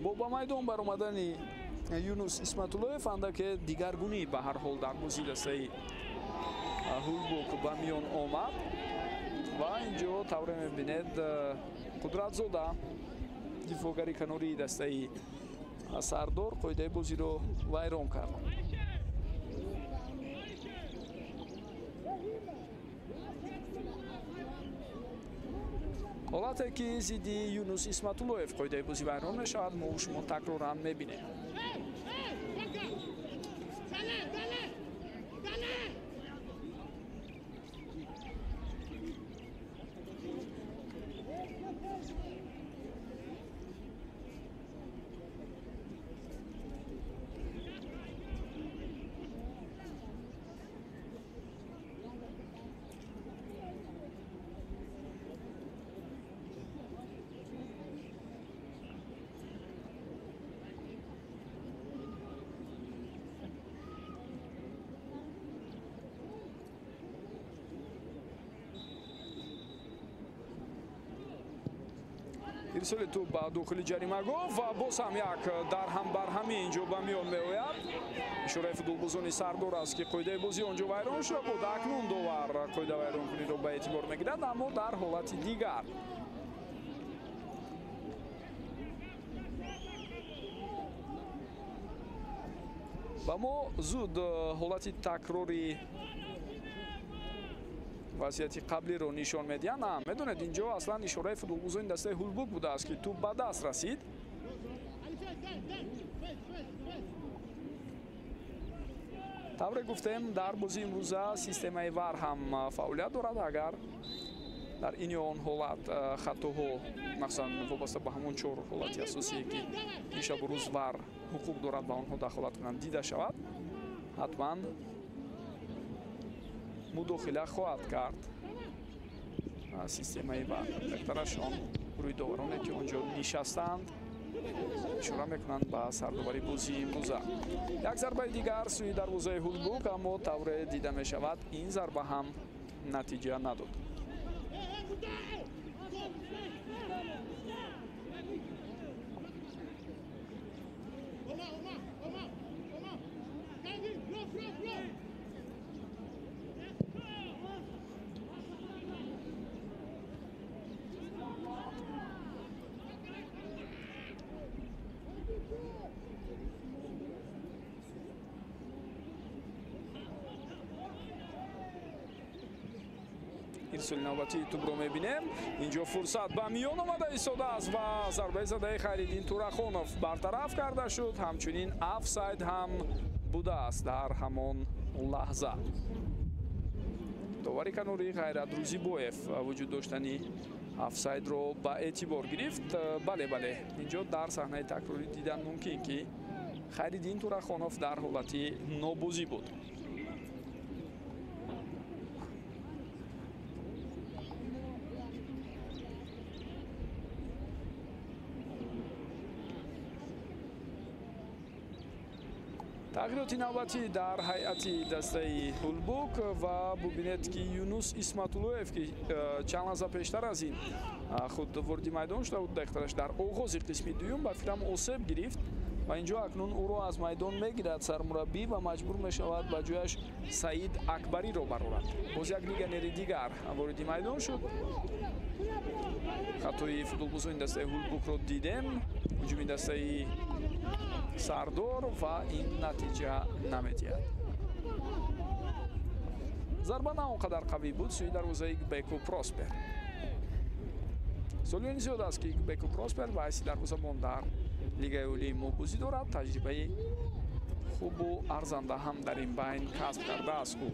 Бо ба майдон баромадани Юнус Исматуллоев андаке дигаргунӣ ба ҳар ҳол дар бозии дастаи Ҳулбук ба миён омад ва инҷо тавре мебинед Қудратзода дифоъгари канории дастаи Сардор қоидаи бозиро вайрон кард. Ҳолате ки зидди Юнус Исматуллоев қоидаи бозӣ вайрон мешавад, мо шумо такроран мебинем. Ирсоли тӯб ба дохили ҷаримагоҳ ва боз ҳам як дарҳамбарҳамӣ инҷо ба миён меояд. Ишораи футболбозони Сардор аст ки қоидаи бозӣ онҷо вайрон шуда буд. Акнун довар қоида вайронкуниро ба эътибор мегирад, аммо дар ҳолати дигар. Ба мо зуд ҳолати такрори вазъияти қаблиро нишон медиҳанд. На, медонед, инҷо аслан ишораи футболбозони дастаи Ҳулбук будааст, ки тӯб ба даст расид. Тавре гуфтем, дар бозии имрӯза системаи вар ҳам фаъолият дорад. Агар дар ин ё он ҳолат хатоҳо, махсусан вобаста ба ҳамон чор ҳолати асосие, ки ин шабу рӯз вар ҳуқуқ дорад ба онҳо дахолат кунанд, дида шавад, ҳатман мудохила хоҳад кард системаи вар. Беҳтараш он рӯи довароне, ки он ҷо нишастаанд, ишора мекунанд ба сардовари бозии имрӯза. Як зарбаи дигар сӯи дарвозаи Ҳулбук, аммо тавре дида мешавад, ин зарба ҳам натиҷа надод. Ирсоли навбатии тӯбро мебинем. Инҷо фурсат ба миён омада истодааст ва зарбаи задаи Хайриддин Турахонов бартараф карда шуд. Ҳамчунин офсайд ҳам будааст дар ҳамон лаҳза. Довари канори Ғайрат Рӯзибоев вуҷуд доштани офсайдро ба эътибор гирифт. Бале, бале, инҷо дар саҳнаи такрорӣ дидан мумкин, ки Хайриддин Турахонов дар ҳолати нобозӣ буд. Тағйироти навбатӣ дар ҳайати дастаи Ҳулбук ва бубинед, ки Юнус Исматуллоев, ки чанд лаҳза пештар аз ин худ вориди майдон шуда буд, дақиқтараш дар оғози қисми дуюм ба фикрам осеб гирифт ва инҷо акнун ӯро аз майдон мегирад сармураббӣ ва маҷбур мешавад ба ҷояш Саид Акбариро барорад. Боз як легионери дигар вориди майдон шуд. Хатои футболбозони дастаи Ҳулбукро дидем, ҳуҷуми дастаи Сардор ва ин натиҷа намедиҳад. Зарба на он қадар қавӣ буд сӯи дарвозаи Беку Проспер. Солиёни зиёд аст, ки Беку Проспер ба ҳайси дарвозабон дар лигаи олии мо бозӣ дорад. Таҷрибаи хубу арзанда ҳам дар ин байн касб кардааст ӯ.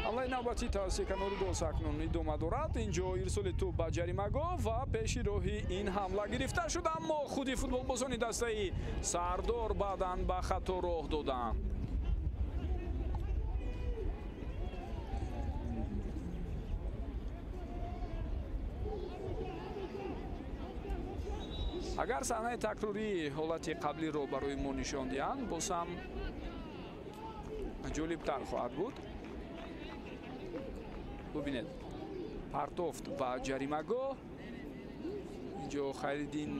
Ҳамлаи навбатӣ тавассути канори гол акнун идома дорад. Инҷо ирсоли тӯб ба ҷаримагоҳ ва пеши роҳи ин ҳамла гирифта шуд, аммо худи футболбозони дастаи Сардор баъдан ба хато роҳ доданд. Агар саҳнаи такрории ҳолати қаблиро барои мо нишон диҳанд, боз ҳам ҷолибтар хоҳад буд. Бубинед, партофт ба ҷаримагоҳ. Инҷо Хайриддин,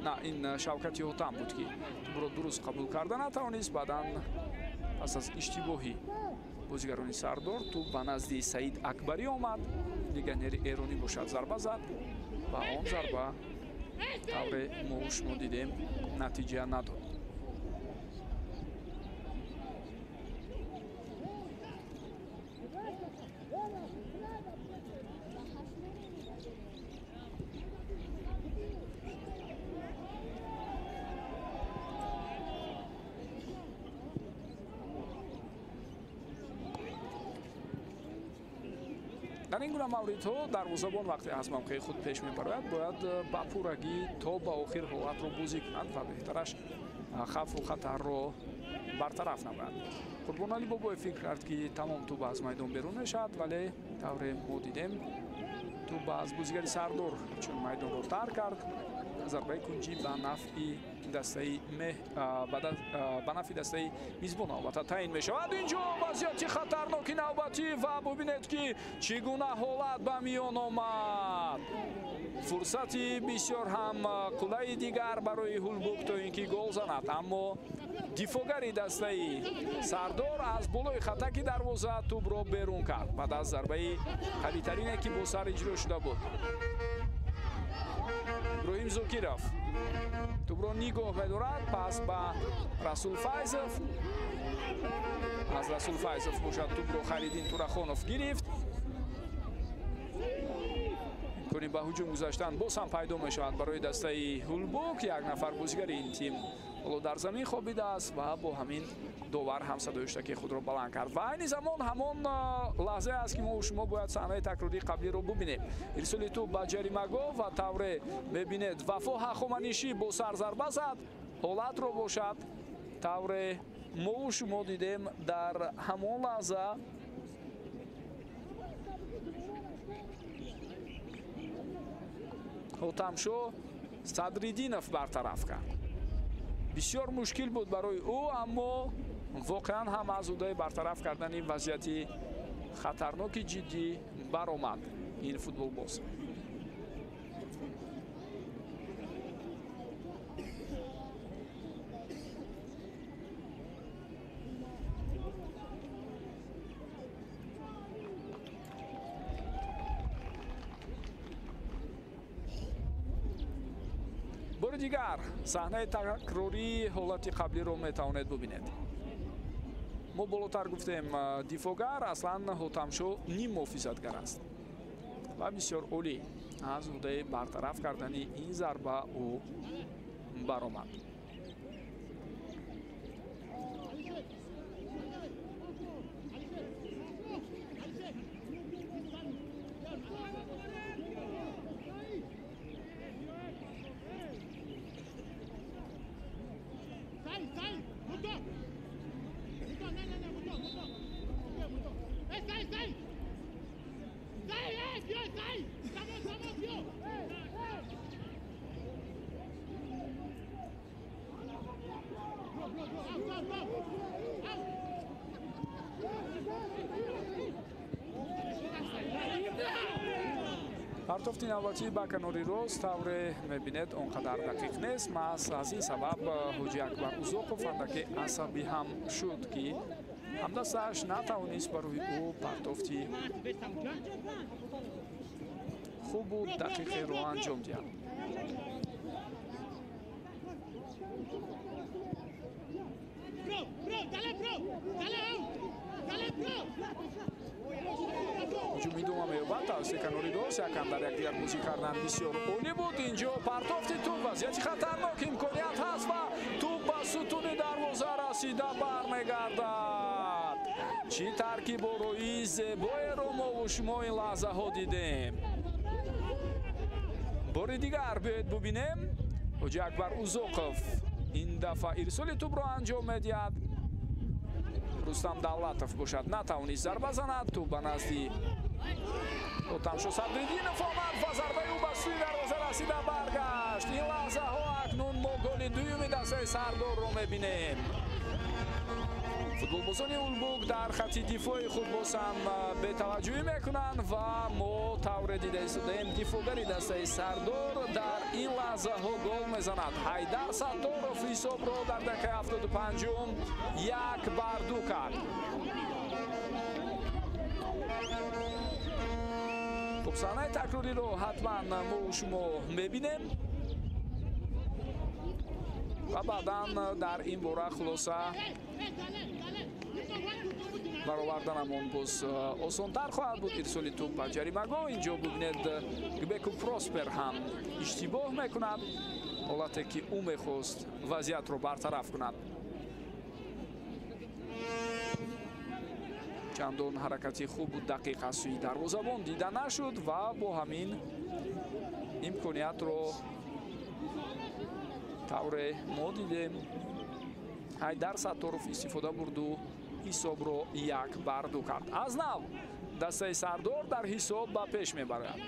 на, ин Шавкати Ҳотам буд, ки тӯбро дуруст қабул карда натавонист. Баъдан пас аз иштибоҳи бозигарони Сардор тӯб ба назди Саид Акбарӣ омад. Легионери эронӣ бошад зарба зад ва он зарба тавре мо шумо дидем натиҷа надод. Дар ин гуна мавридҳо дарвозабон вақте аз мавқеи худ пеш мебарояд, бояд ба пуррагӣ то ба охир ҳолатро бозӣ кунад ва беҳтараш хавфу хатарро бартараф намояд. Қурбоналӣ Бобоев фикр кард, ки тамом тӯб аз майдон берун мешавад, вале тавре мо дидем тӯб аз бозигари Сардор чун майдонро тарк кард. Зарбаи кунҷӣ ба нафъи дастаи ба нафъи дастаи мизбон албатта таъин мешавад. Инҷо вазъияти хатарноки навбатӣ ва бубинед, ки чӣ гуна ҳолат ба миён омад. Фурсати бисёр ҳам қулайи дигар барои Ҳулбук то ин ки гол занад, аммо дифогари дастаи Сардор аз болои хатаки дарвоза тӯбро берун кард баъд аз зарбаи қавитарине, ки бо сар иҷро шуда буд. Иброҳим Зокиров тӯбро нигоҳ медорад, пас ба Расул Файзов. Аз Расул Файзов бошад тӯбро Халиддин Турахонов гирифт. Имкони ба ҳуҷум гузаштан боз ҳам пайдо мешавад барои дастаи Ҳулбук. Як нафар бозигари ин тим ҳоло дар замин хобидааст ва бо ҳамин довар ҳам садои ҳуштаки худро баланд кард. Ва айни замон ҳамон лаҳзае аст, ки мо шумо бояд саҳнаи такрории қаблиро бубинем. Ирсоли тӯб ба ҷаримагоҳ ва тавре мебинед Вафо Ҳахоманишӣ бо сар зарба зад. Ҳолатро бошад тавре мо шумо дидем дар ҳамон лаҳза Ҳотамшо Садриддинов бартараф кард. Бисёр мушкил буд барои ӯ, аммо воқеан ҳам аз ӯдаи бартараф кардани вазъияти хатарноки ҷиддӣ баромад ин футболбоз. Бори дигар саҳнаи такрории ҳолати қаблиро метавонед бубинед. Мо болотар гуфтем, дифогар аслан Ҳотамшо ним муҳофизатгар аст ва бисёр олӣ аз ӯдаи бартараф кардани ин зарба ӯ баромад. Партофти навбатӣ ба канори рост тавре мебинед он қадар дақиқ нест. Маҳз аз ин сабаб Ҳоҷи Акбар Узоқов андаке асабӣ ҳам шуд, ки ҳамдастааш натавонист барои ӯ партофти хубу дақиқеро анҷом диҳад. Ҳуҷум идома меёбад тавассути канори рост. Якам дар якдигар бозӣ кардан бисёр олӣ буд. Инҷо партофти тӯб, вазъияти хатарнок, имконият ҳаст ва тӯб ба сутуни дарвоза расида бармегардад. Чӣ таркибороии зебоеро мову шумо ин лаҳзаҳо дидем. Бори дигар биёед бубинем. Ҳоҷи Акбар Узоқов ин дафъа ирсоли тӯбро анҷом медиҳад. Рустам Давлатов бошад натавонист зарба занад. Тӯб ба назди Ҳотамшо Садриддинов омад ва зарбаи ӯ ба сӯи дарвоза расида баргашт. Ин лаҳзаҳо акнун мо голи дуюми дастаи Сардорро мебинем. Футболбозони Ҳулбук дар хати дифои худ боз ҳам бетаваҷҷӯҳӣ мекунанд ва мо тавре дида истодаем дифогари дастаи Сардор дар ин лаҳзаҳо гол мезанад. Ҳайдар Сатторов ҳисобро дар дақиқаи 75-ум 1-2 кард. Хуб, саҳнаи такрориро ҳатман мо шумо мебинем ва баъдан дар ин бора хулоса бароварданамон боз осонтар хоҳад буд. Ирсоли тӯб ба ҷаримагоҳ. Инҷо бубинед, Гбеку Проспер ҳам иштибоҳ мекунад, ҳолате ки ӯ мехост вазъиятро бартараф кунад. Чандон ҳаракати хубу дақиқ аз сӯи дарвозабон дида нашуд ва бо ҳамин имкониятро тавре мо дидем Ҳайдар Сатторов истифода бурду ҳисобро 1-2 кард. Аз нав дастаи Сардор дар ҳисоб ба пеш мебарад.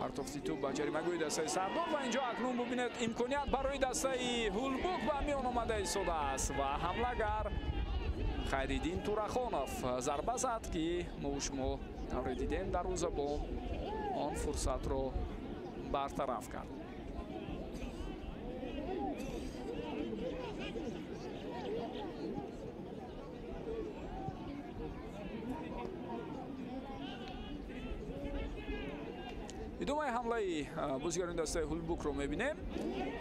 Партофти тӯб ба ҷаримагӯи дастаи Сардор ва инҷо акнун бубинед имконият барои дастаи Ҳулбук ба миён омада истодааст ва ҳамлагар Хайриддин Турахонов зарба зад, ки мо шумо тавре дидем дарвозабон он фурсатро бартараф кард. Идомаи ҳамлаи бозигарони дастаи Ҳулбукро мебинем.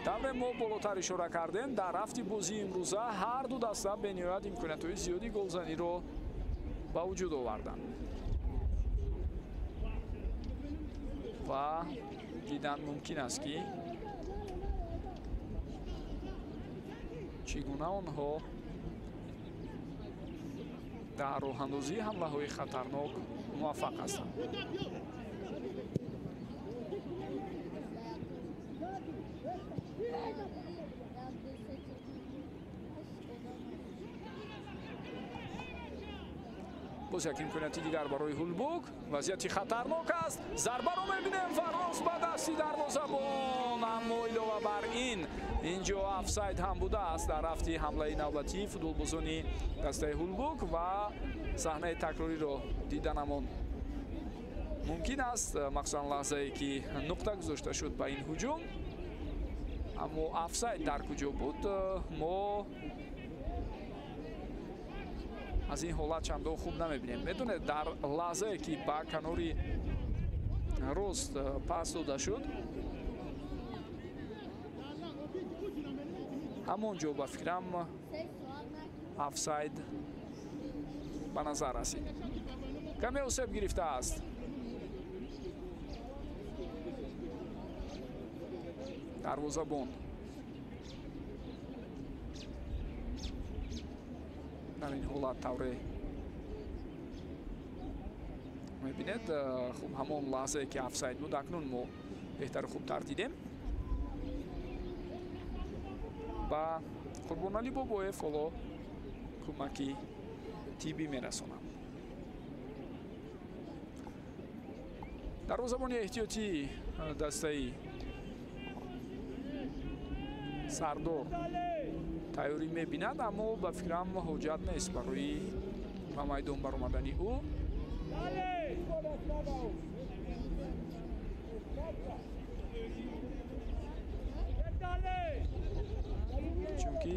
Тавре мо болотар ишора кардем, дар рафти бозии имрӯза ҳар ду даста бениҳоят имкониятҳои зиёди голзаниро ба вуҷуд оварданд ва дидан мумкин аст, ки чӣ гуна онҳо дар роҳандозии ҳамлаҳои хатарнок муваффақ ҳастанд. Боз як имконияти дигар барои Ҳулбук. Вазъияти хатарнок аст. Зарбаро мебинем ва рост ба дасти дарвозабон. Аммо илова бар ин инҷо офсайд ҳам будааст дар рафти ҳамлаи навбатии футболбозони дастаи Ҳулбук ва саҳнаи такрориро диданамон мумкин аст, махсусан лаҳзае ки нуқта гузошта шуд ба ин ҳуҷум. Аммо офсайд дар куҷо буд, мо аз ин ҳолат чандон хуб намебинем. Медонед, дар лаҳзае ки ба канори рост пас дода шуд, ҳамон ҷо ба фикрам офсайд ба назар расид. Каме осеб гирифтааст. Дарвозабон дар ин ҳолат тавре мебинед, хуб ҳамон лаҳзае ки офсайд буд, акнун мо беҳтару хубтар дидем. Ба Қурбоналӣ Бобоев ҳоло кӯмаки тиббӣ мерасонад. Дарвозабони эҳтиётии дастаи Сардор тайёрӣ мебинад, аммо ба фикрам ҳоҷат нест барои ба майдон баромадани ӯ. Чунки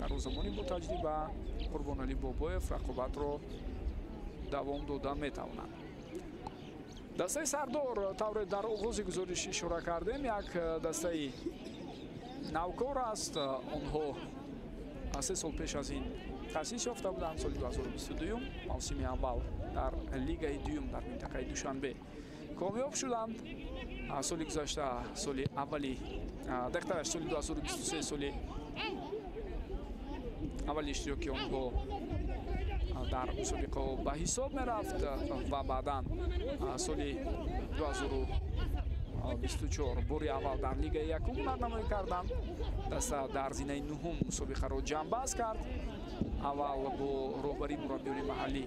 дарвозабони бо таҷриба Қурбоналӣ Бобоев рақобатро давом дода метавонад. Дастаи Сардор тавре дар оғози гузориш ишора кардем, як дастаи навкор аст. Онҳо 3 сол пеш аз ин таъсис ёфта буданд, соли 2022 мавсими аввал дар лигаи дуюм дар минтақаи Душанбе комёб шуданд. Соли гузашта, соли аввали, дақиқтараш соли 2023, соли аввали иштироки онҳо дар мусобиқаҳо ба ҳисоб мерафт ва баъдан соли 2024 бори аввал дар лигаи якум ҳунарнамоӣ карданд. Даста дар зинаи нуҳум мусобиқаро ҷамъбаст кард. Аввал бо роҳбарии мураббиёни маҳаллӣ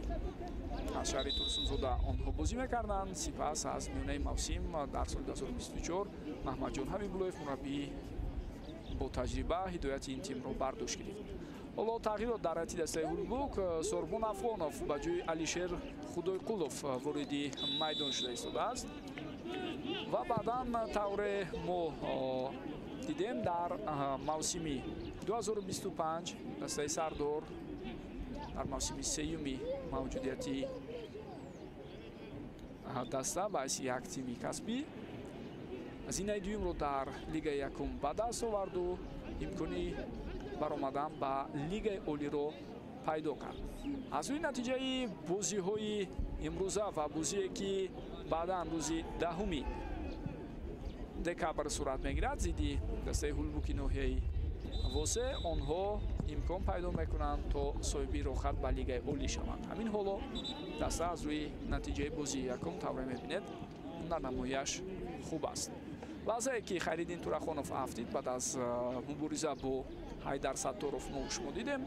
аз шаҳри Турсунзода онҳо бозӣ мекарданд. Сипас аз миёнаи мавсим дар соли 2024 Маҳмадҷон Ҳабибуллоев мураббии бо таҷриба ҳидояти ин тимро бар дӯш гирифт. Ҳоло тағйирот дар ҳайати дастаи Ҳулбук. Сорбон Афғонов ба ҷои Алишер Худойқулов вориди майдон шуда истодааст ва баъдан тавре мо дидем дар мавсими 2025 дастаи Сардор дар мавсими сеюми мавҷудияти даста, ба ҳайси як тими касбӣ зинаи дуюмро дар лигаи якум ба даст оварду имкони баромадан ба лигаи олиро пайдо кард. Аз рӯи натиҷаи бозиҳои имрӯза ва бозие ки баъдан рӯзи 10 декабр сурат мегирад зидди дастаи Ҳулбуки ноҳияи Восе, онҳо имкон пайдо мекунанд то соҳиби роҳхат ба лигаи олӣ шаванд. Ҳамин ҳоло даста аз рӯи натиҷаи бозии якум тавре мебинед дар намояш хуб аст. Лаҳзае ки Хайриддин Турахонов афтид баъд аз мубориза бо Ҳайдар Сатторов мо шумо дидем,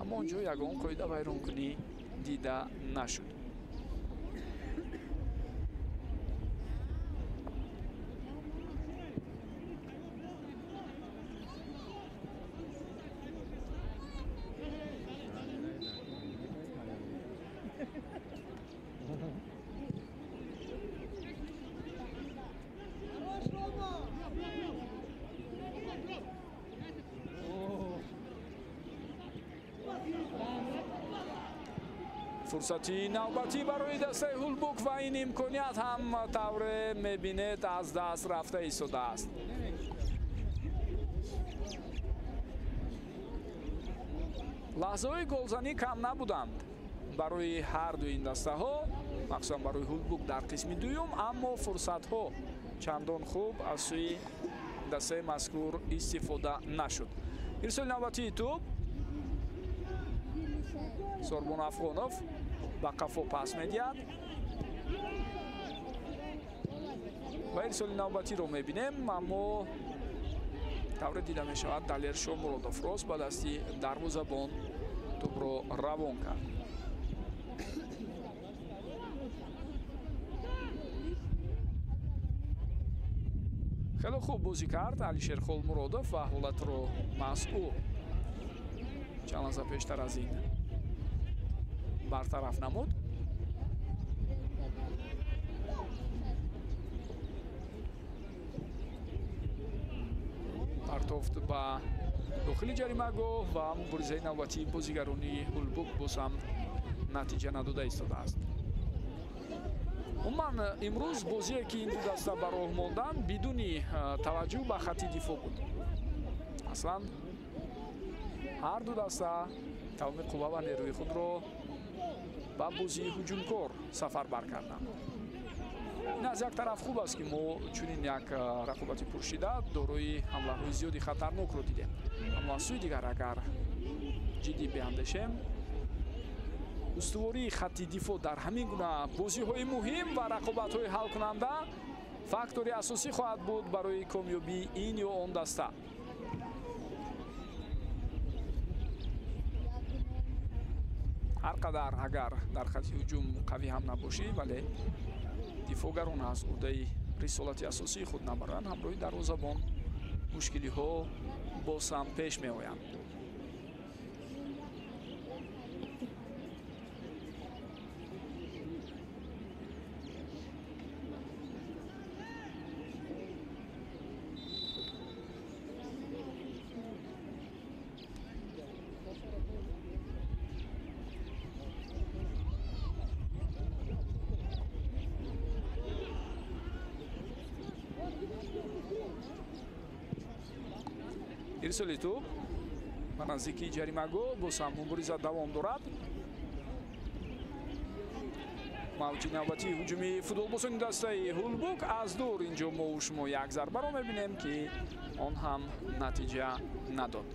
аммо он ҷо ягон қоида вайронкунӣ дида нашуд. Фурсати навбатӣ барои дастаи Ҳулбук ва ин имконият ҳам тавре мебинед аз даст рафта истодааст. Лаҳзаҳои голзанӣ кам набуданд барои ҳар ду ин дастаҳо, махсусан барои Ҳулбук дар қисми дуюм, аммо фурсатҳо чандон хуб аз сӯи дастаи мазкур истифода нашуд. Ирсоли навбатии тӯб Сорбон Афғонов ба қафо пас медиҳад ва ирсоли навбатиро мебинем, аммо тавре дида мешавад Далер Шомуродов рост ба дасти дарвозабон тӯбро равон кард. Хеле хуб бозӣ кард Алишер Холмуродов ва ҳолатро масъул чанд лаҳза пештар аз ин бартараф намуд. Партофт ба дохили ҷаримагоҳ ва муборизаи навбатии бозигарони Ҳулбук боз ҳам натиҷа надода истодааст. Умуман имрӯз бозие ки ин ду даста ба роҳ монданд бидуни таваҷҷӯҳ ба хатти дифоъ буд. Аслан ҳар ду даста тамоми қувва ва нерӯи худро ба бозии ҳуҷумкор сафарбар карданд. Ин аз як тараф хуб аст ки мо чунин як рақобати пуршиддат дорои ҳамлаҳои зиёди хатарнокро дидем, аммо аз сӯи дигар агар ҷиддӣ биандешем, устувории хатти дифоъ дар ҳамин гуна бозиҳои муҳим ва рақобатҳои ҳалкунанда фактори асосӣ хоҳад буд барои комёбии ин ё он даста. Ҳар қадар агар дар хатти ҳуҷум қавӣ ҳам набошӣ, вале дифоъгарон аз ӯҳдаи рисолати асосии худ набаранд, ҳамроҳи дарвозабон мушкилиҳо боз ҳам пеш меоянд. Ирсоли тӯб ба наздикии ҷаримагоҳ, боз ҳам мубориза давом дорад. Мавҷи навбатии ҳуҷуми футболбозони дастаи Ҳулбук аз дур. Инҷо мо шумо як зарбаро мебинем ки он ҳам натиҷа надод.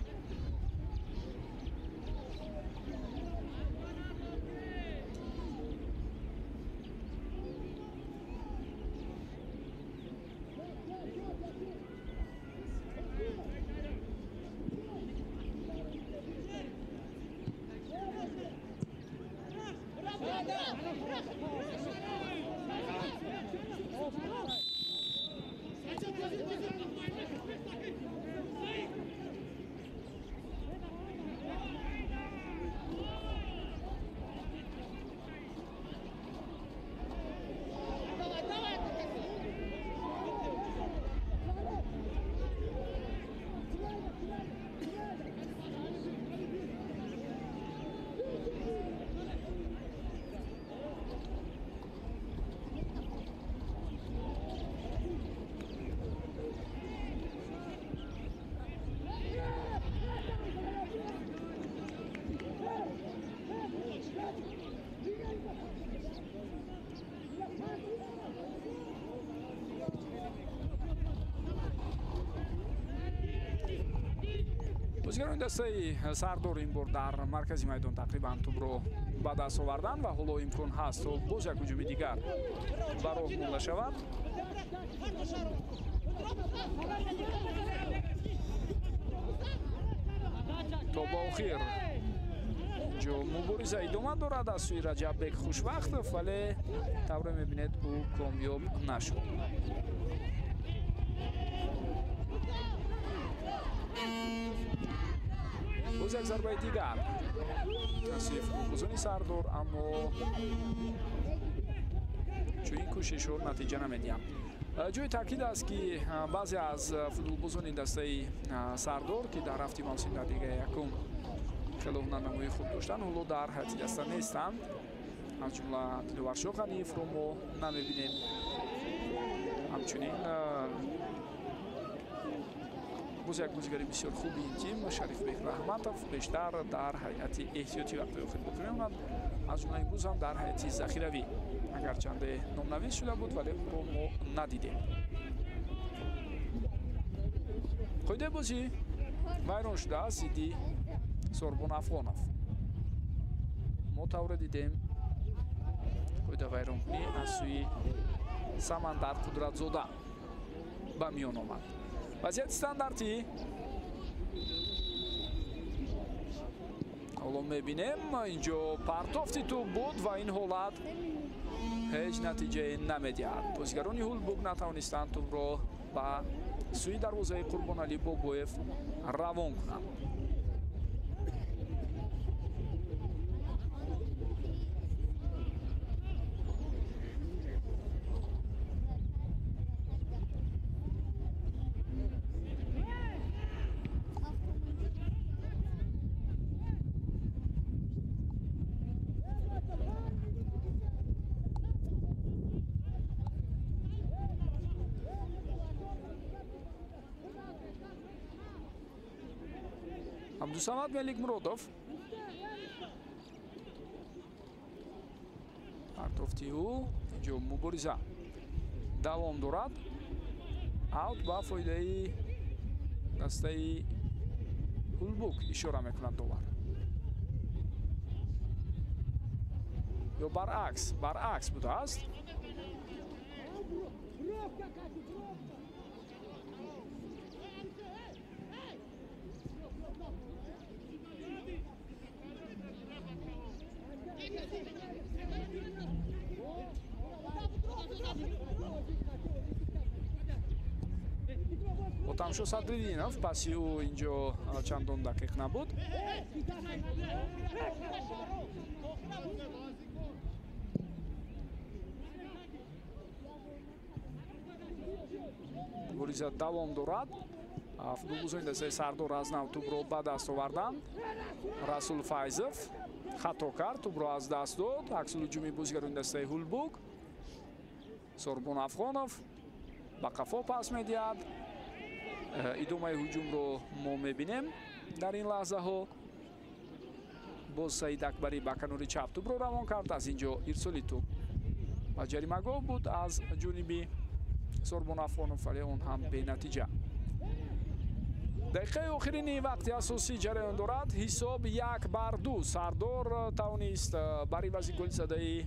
Бозигарони дастаи Сардор ин бор дар маркази майдон тақрибан тӯбро ба даст оварданд ва ҳоло имкон ҳаст то боз як ҳуҷуми дигар ба роҳ монда шавад. То ба охир инҷо мубориза идома дорад аз сӯи Раҷаббек Хушвақтов, вале тавре мебинед ӯ комёб нашуд. Боз як зарбаи дигар аз сӯи футболбозони Сардор, аммо чунин кӯшишҳо натиҷа намедиҳанд. Ҷои таъкид аст, ки баъзе аз футболбозони дастаи Сардор, ки дар рафти мавсим дар лигаи якум хеле ҳунарнамоии хуб доштанд, ҳоло дар ҳайати даста нестанд. Аз ҷумла Диловаршо Ғаниевро мо намебинем. Ҳамчунин боз як бозигари бисёр хуби ин тим, Шарифбек Раҳматов, бештар дар ҳайати эҳтиётӣ вақтҳои охир боқӣ мемонад. Аз ҷумла имрӯз ҳам дар ҳайати захиравӣ агарчанде номнавис шуда буд, вале ӯро мо надидем. Қоидаи бозӣ вайрон шудааст зидди Сорбон Афғонов. Мо тавре дидем, қоида вайронкунӣ аз сӯи Самандар Қудратзода ба миён омад. Вазъияти стандартӣ ҳоло мебинем. Инҷо партофти тӯб буд ва ин ҳолат ҳеҷ натиҷае намедиҳад. Бозигарони Ҳулбук натавонистанд тӯбро ба сӯи дарвозаи Қурбоналӣ Бобоев равон кунанд. Абдусамад Меликмуродов партофти ӯ, инҷо мубориза давом дорад. Аут ба фоидаи дастаи Ҳулбук ишора мекунад довар. Ё баръакс будааст. Отамшо Садриддинов паси ӯ инҷо чандон дақиқ набуд. Мубориза давом дорад. Футболбозони дастаи Сардор аз нав тӯбро ба даст оварданд. Расул Файзов хато кард, тӯбро аз даст дод. Аксулҳуҷуми бозигарони дастаи Ҳулбук. Сорбон Афғонов ба қафо пас медиҳад. Идомаи ҳуҷумро мо мебинем дар ин лаҳзаҳо. Боз Саид Акбарӣ ба канори чап тӯбро равон кард. Аз инҷо ирсоли тӯб ба ҷаримагоҳ буд аз ҷониби Сорбон Афғонов, вале он ҳам бенатиҷа. Дақиқаи охирини вақти асосӣ ҷараён дорад. Ҳисоб 1-2. Сардор тавонист бар ивази голи задаи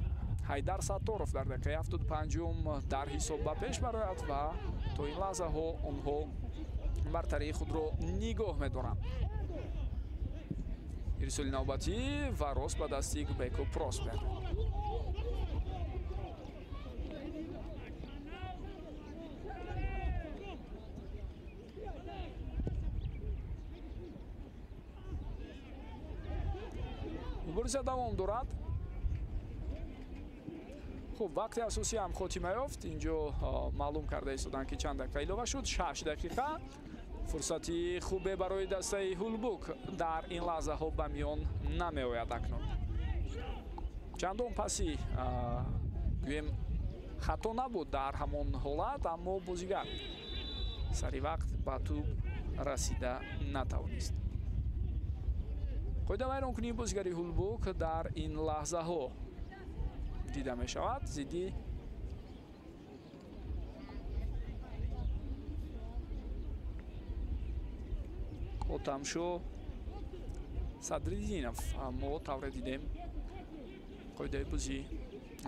Ҳайдар Сатторов дар дақиқаи 75-ум дар ҳисоб ба пеш барояд ва то ин лаҳзаҳо онҳо бартарии худро нигоҳ медоранд. Ирсоли навбатӣ ва рост ба дасти Беко Проспер. Мубориза давом дорад. Хуб, вақти асосӣ ҳам хотима ёфт. Инҷо маълум карда истоданд, ки чанд дақиқа илова шуд. 6 дақиқа. Фурсати хубе барои дастаи Ҳулбук дар ин лаҳзаҳо ба миён намеояд акнун. Чандон паси гӯем хато набуд дар ҳамон ҳолат, аммо бозигар сари вақт ба тӯб расида натавонист. Қоида вайронкунии бозигари Ҳулбук дар ин лаҳзаҳо дида мешавад зидди Хотамшо Садриддинов. Мо тавре дидем, қоидаи бозӣ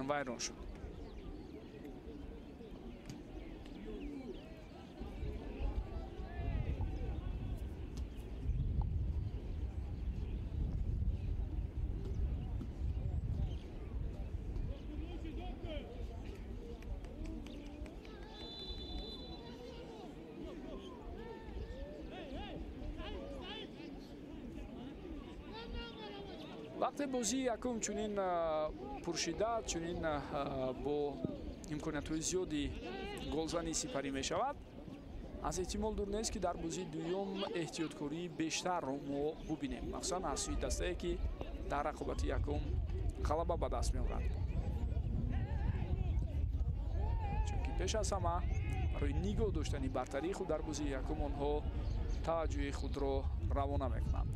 вайрон шуд. Вақте бозии якум чунин пуршиддат, чунин бо имкониятҳои зиёди голзанӣ сипарӣ мешавад, аз эҳтимол дур нест, ки дар бозии дуюм эҳтиёткории бештарро мо бубинем, махсусан аз сӯи дастае, ки дар рақобати якум ғалаба ба даст меорад, чунки пеш аз ҳама барои нигоҳ доштани бартарии худ дар бозии якум онҳо таваҷҷӯҳи худро равона мекунанд.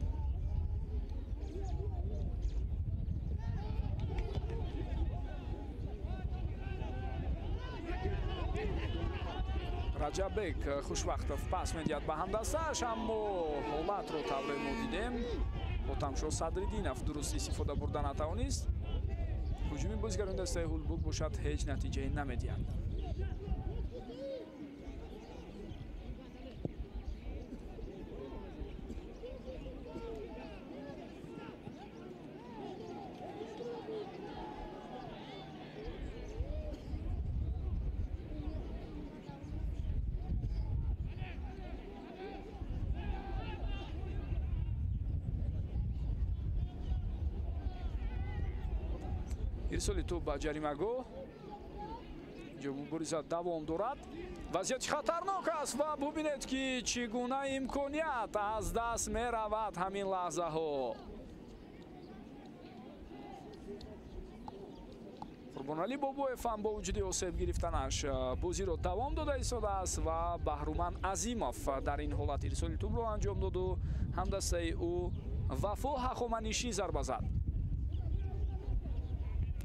Раҷаббек Хушвақтов пас медиҳад ба ҳамдастааш, аммо ҳолатро тавре мо дидем, Хотамшо Садриддинов дуруст истифода бурда натавонист. Ҳуҷуми бозигарони дастаи Ҳулбук бошад ҳеҷ натиҷае намедиҳад. Ирсоли тӯб ба ҷаримагоҳ. Инҷо мубориза давом дорад. Вазъияти хатарнок аст ва бубинед, ки чӣ гуна имконият аз даст меравад ҳамин лаҳзаҳо. Қурбоналӣ Бобоев ҳам бо вуҷуди осеб гирифтанаш бозиро давом дода истодааст ва Баҳруман Азимов дар ин ҳолат ирсоли тӯбро анҷом доду ҳамдастаи ӯ Вафо Ҳахоманишӣ зарба зад.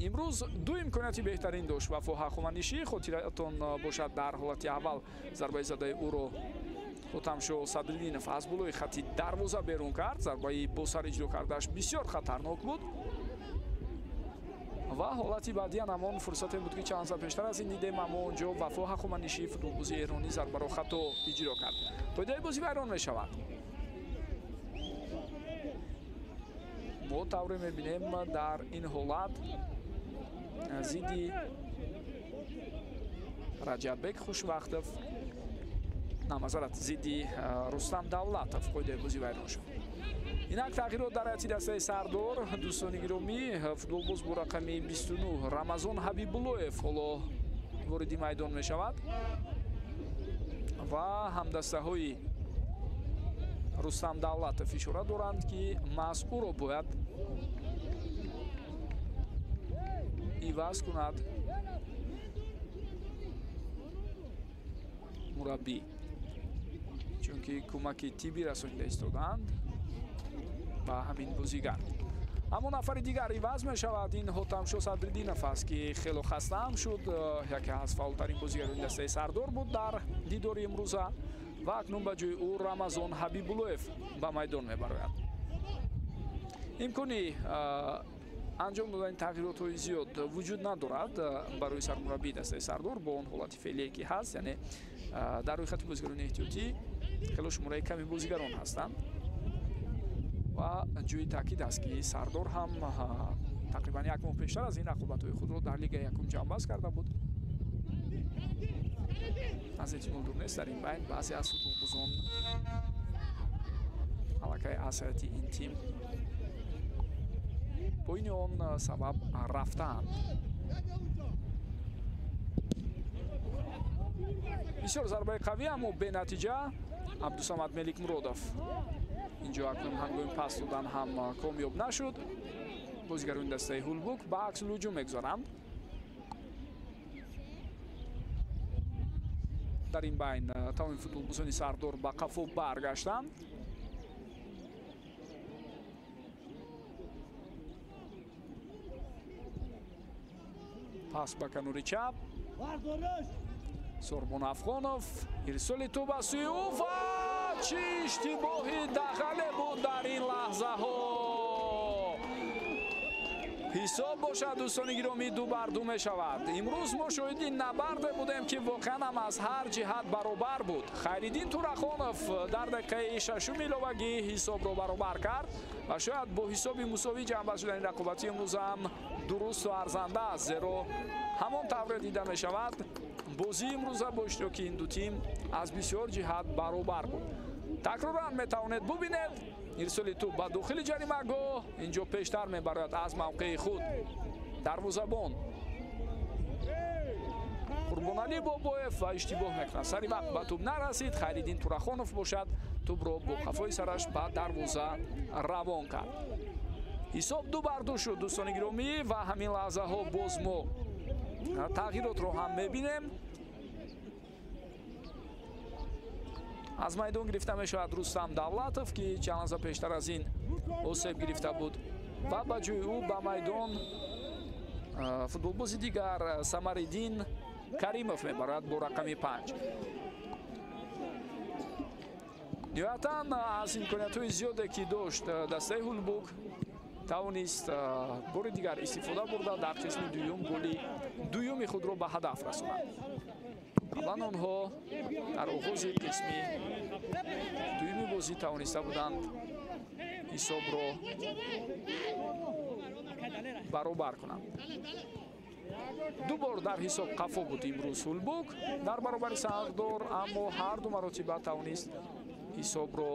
Имрӯз ду имконияти беҳтарин дошт Вафо Ҳахоманишӣ. Хотиратон бошад, дар ҳолати аввал зарбаи задаи ӯро Хотамшо Садриддинов аз болои хати дарвоза берун кард. Зарбаи бо сар иҷро кардааш бисёр хатарнок буд ва ҳолати баъдиан ҳамон фурсате буд, ки чанд соат пештар аз ин дидем, аммо он ҷо Вафо Ҳахоманишӣ, футболбози эронӣ, зарбаро хато иҷро кард. Қоидаи бозӣ вайрон мешавад. Мо тавре мебинем, дар ин ҳолат зидди Раҷаббек Хушвақтов, намазарат, зидди Рустам Давлатов қоидаи бозӣ вайрон шуд. Инак тағйирот дар ҳайати дастаи Сардор. Дӯстони гиромӣ, футболбоз бо рақами 29 Рамазон Ҳабибуллоев ҳоло вориди майдон мешавад ва ҳамдастаҳои Рустам Давлатов ишора доранд, ки маҳз ӯро бояд иваз кунад мураббӣ, чунки кӯмаки тиббӣ расонида истодаанд ба ҳамин бозигар. Аммо нафари дигар иваз мешавад. Ин Хотамшо Садриддинов аст, ки хело хастаам шуд, яке аз фаъолтарин бозигарони дастаи Сардор буд дар дидори имрӯза ва акнун ба ҷои ӯ Рамазон Ҳабибуллоев ба майдон мебарояд. Имкони анҷом додани тағйиротҳои зиёд вуҷуд надорад барои сармураббии дастаи Сардор бо он ҳолати феълие, ки ҳаст, яъне дар рӯйхати бозигарони эҳтиётӣ хело шумораи ками бозигарон ҳастанд ва ҷои таъкид аст, ки Сардор ҳам тақрибан як моҳ пештар аз ин рақобатҳои худро дар лигаи якум ҷамъбаст карда буд. Аз эҳтимол дур нест, дар ин байн баъзе аз футболбозон аллакай аз ҳайати ин тим бо ини он сабаб рафтаанд. Бисёр зарбаи қавӣ, аммо бенатиҷа. Абдусамад Меликмуродов инҷо акнун ҳангоми пас додан ҳам комёб нашуд. Бозигарони дастаи Ҳулбук ба аксул ҳуҷум мегузоранд. Дар ин байн тамоми футболбозони Сардор ба қафо баргаштанд. Пас ба канори чап. Сорбон Афғонов, ирсоли тӯб ба сӯи ӯ ва Чӣ иштибоҳи дағале буд дар ин лаҳзаҳо. Ҳисоб бошад, дӯстони гиромӣ, 2-2 мешавад. Имрӯз мо шоҳиди набарде будем, ки воқеан ҳам аз ҳар ҷиҳат баробар буд. Хайриддин Турахонов дар дақиқаи шашуми иловагӣ ҳисобро баробар кард ва шояд бо ҳисоби мусовӣ ҷамъбаст шудани рақобати имрӯз ҳам дурусту арзанда аст, зеро ҳамон тавре дида мешавад, бозии имрӯза бо иштироки ин ду тим аз бисёр ҷиҳат баробар буд. Такроран метавонед бубинед, ирсоли тӯб ба дохили ҷаримагоҳ, инҷо пештар мебарояд аз мавқеи худ дарвозабон Қурбоналӣ Бобоев ва иштибоҳ мекунад. Сари вақт ба тӯб нарасид. Хайриддин Турахонов бошад, тӯбро бо қафои сараш ба дарвоза равон кард. Ҳисоб 2-2 шуд, дӯстони гиромӣ, ва ҳамин лаҳзаҳо боз мо тағйиротро ҳам мебинем. Аз майдон гирифта мешавад Рустам Давлатов, ки чанд лаҳза пештар аз ин осеб гирифта буд, ва ба ҷои ӯ ба майдон футболбози дигар Самариддин Каримов мебарад бо рақами 5. Ниҳоятан аз имкониятҳои зиёде ки дошт дастаи Ҳулбук тавонист бори дигар истифода бурда дар қисми дуюм голи дуюми худро ба ҳадаф расонад. Қаблан онҳо дар оғози қисми дуюми бозӣ тавониста буданд ҳисобро баробар кунанд. Ду бор дар ҳисоб қафо буд имрӯз Ҳулбук дар баробари Сардор, аммо ҳар ду маротиба тавонист ҳисобро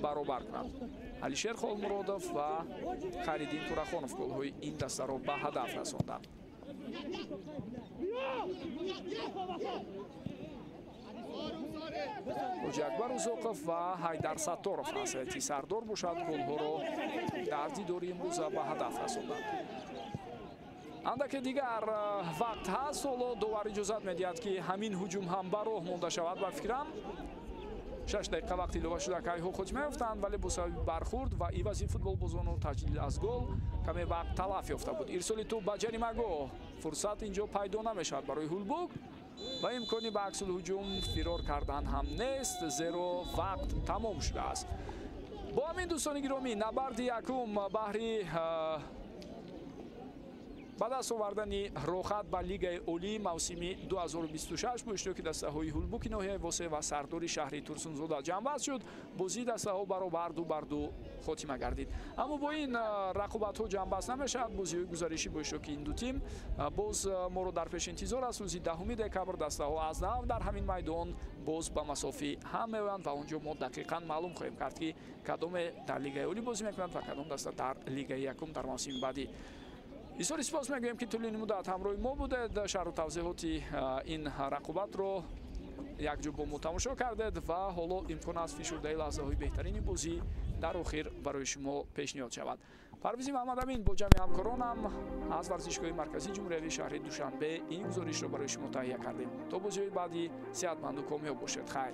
баробар кунад. Алишер Холмуродов ва Хайриддин Турахонов голҳои ин дастаро ба ҳадаф расонданд. Ҳоҷи Акбар Узоқов ва Ҳайдар Сатторов аз ҳайати Сардор бошад голҳоро дар дидори имрӯза ба ҳадаф расонданд. Андаке дигар вақт ҳаст, ҳоло довар иҷозат медиҳад, ки ҳамин ҳуҷум ҳам ба роҳ монда шавад. Ба фикрам 6 дақиқа вақти илова шуда кайҳо хотима ёфтанд, вале бо сабаби бархурд ва ивази футболбозону таҷлил аз гол каме вақт талаф ёфта буд. Ирсоли тӯб ба ҷаримагоҳ, фурсат инҷо пайдо намешавад барои Ҳулбук ва имкони ба аксулҳуҷум фирор кардан ҳам нест, зеро вақт тамом шудааст. Бо ҳамин, дӯстони гиромӣ, набарди якум баҳри ба даст овардани роҳат ба Лигаи Олии мавсими 2026 бо иштироки дастаҳои Ҳулбуки ноҳияи Восеъ ва Сардори шаҳри Турсунзода ҷамъбаст шуд. Бозии дастаҳо баробар 2-2 хотима гардид. Аммо бо ин рақобатҳо ҷамъбаст намешавад. Бозиҳои гузаришӣ бо иштироки ин ду тим боз моро дар пеш интизор аст. Рӯзи 10 декабр дастаҳо аз нав дар ҳамин майдон боз ба масофи ҳам меоянд ва онҷо мо дақиқан маълум хоҳем кард, ки кадоме дар Лигаи Олӣ бозӣ мекунанд ва кадом даста дар Лигаи якум дар мавсими баъдӣ. Бисёр сипос мегӯем, ки тӯли ин муддат ҳамроҳи мо будед. Шарҳу тавзеҳоти ин рақобатро якҷо бо мо тамошо кардед ва ҳоло имкон аст фишурдаи лаҳзаҳои беҳтарини бозӣ дар охир барои шумо пешниҳод шавад. Парвизи Маҳмадамин бо ҷамъи ҳамкоронам аз варзишгоҳи марказии ҷумҳуриявии шаҳри Душанбе ин гузоришро барои шумо таҳия кардем. То бозиҳои баъдӣ сеҳатманду комёб бошед. Хайр.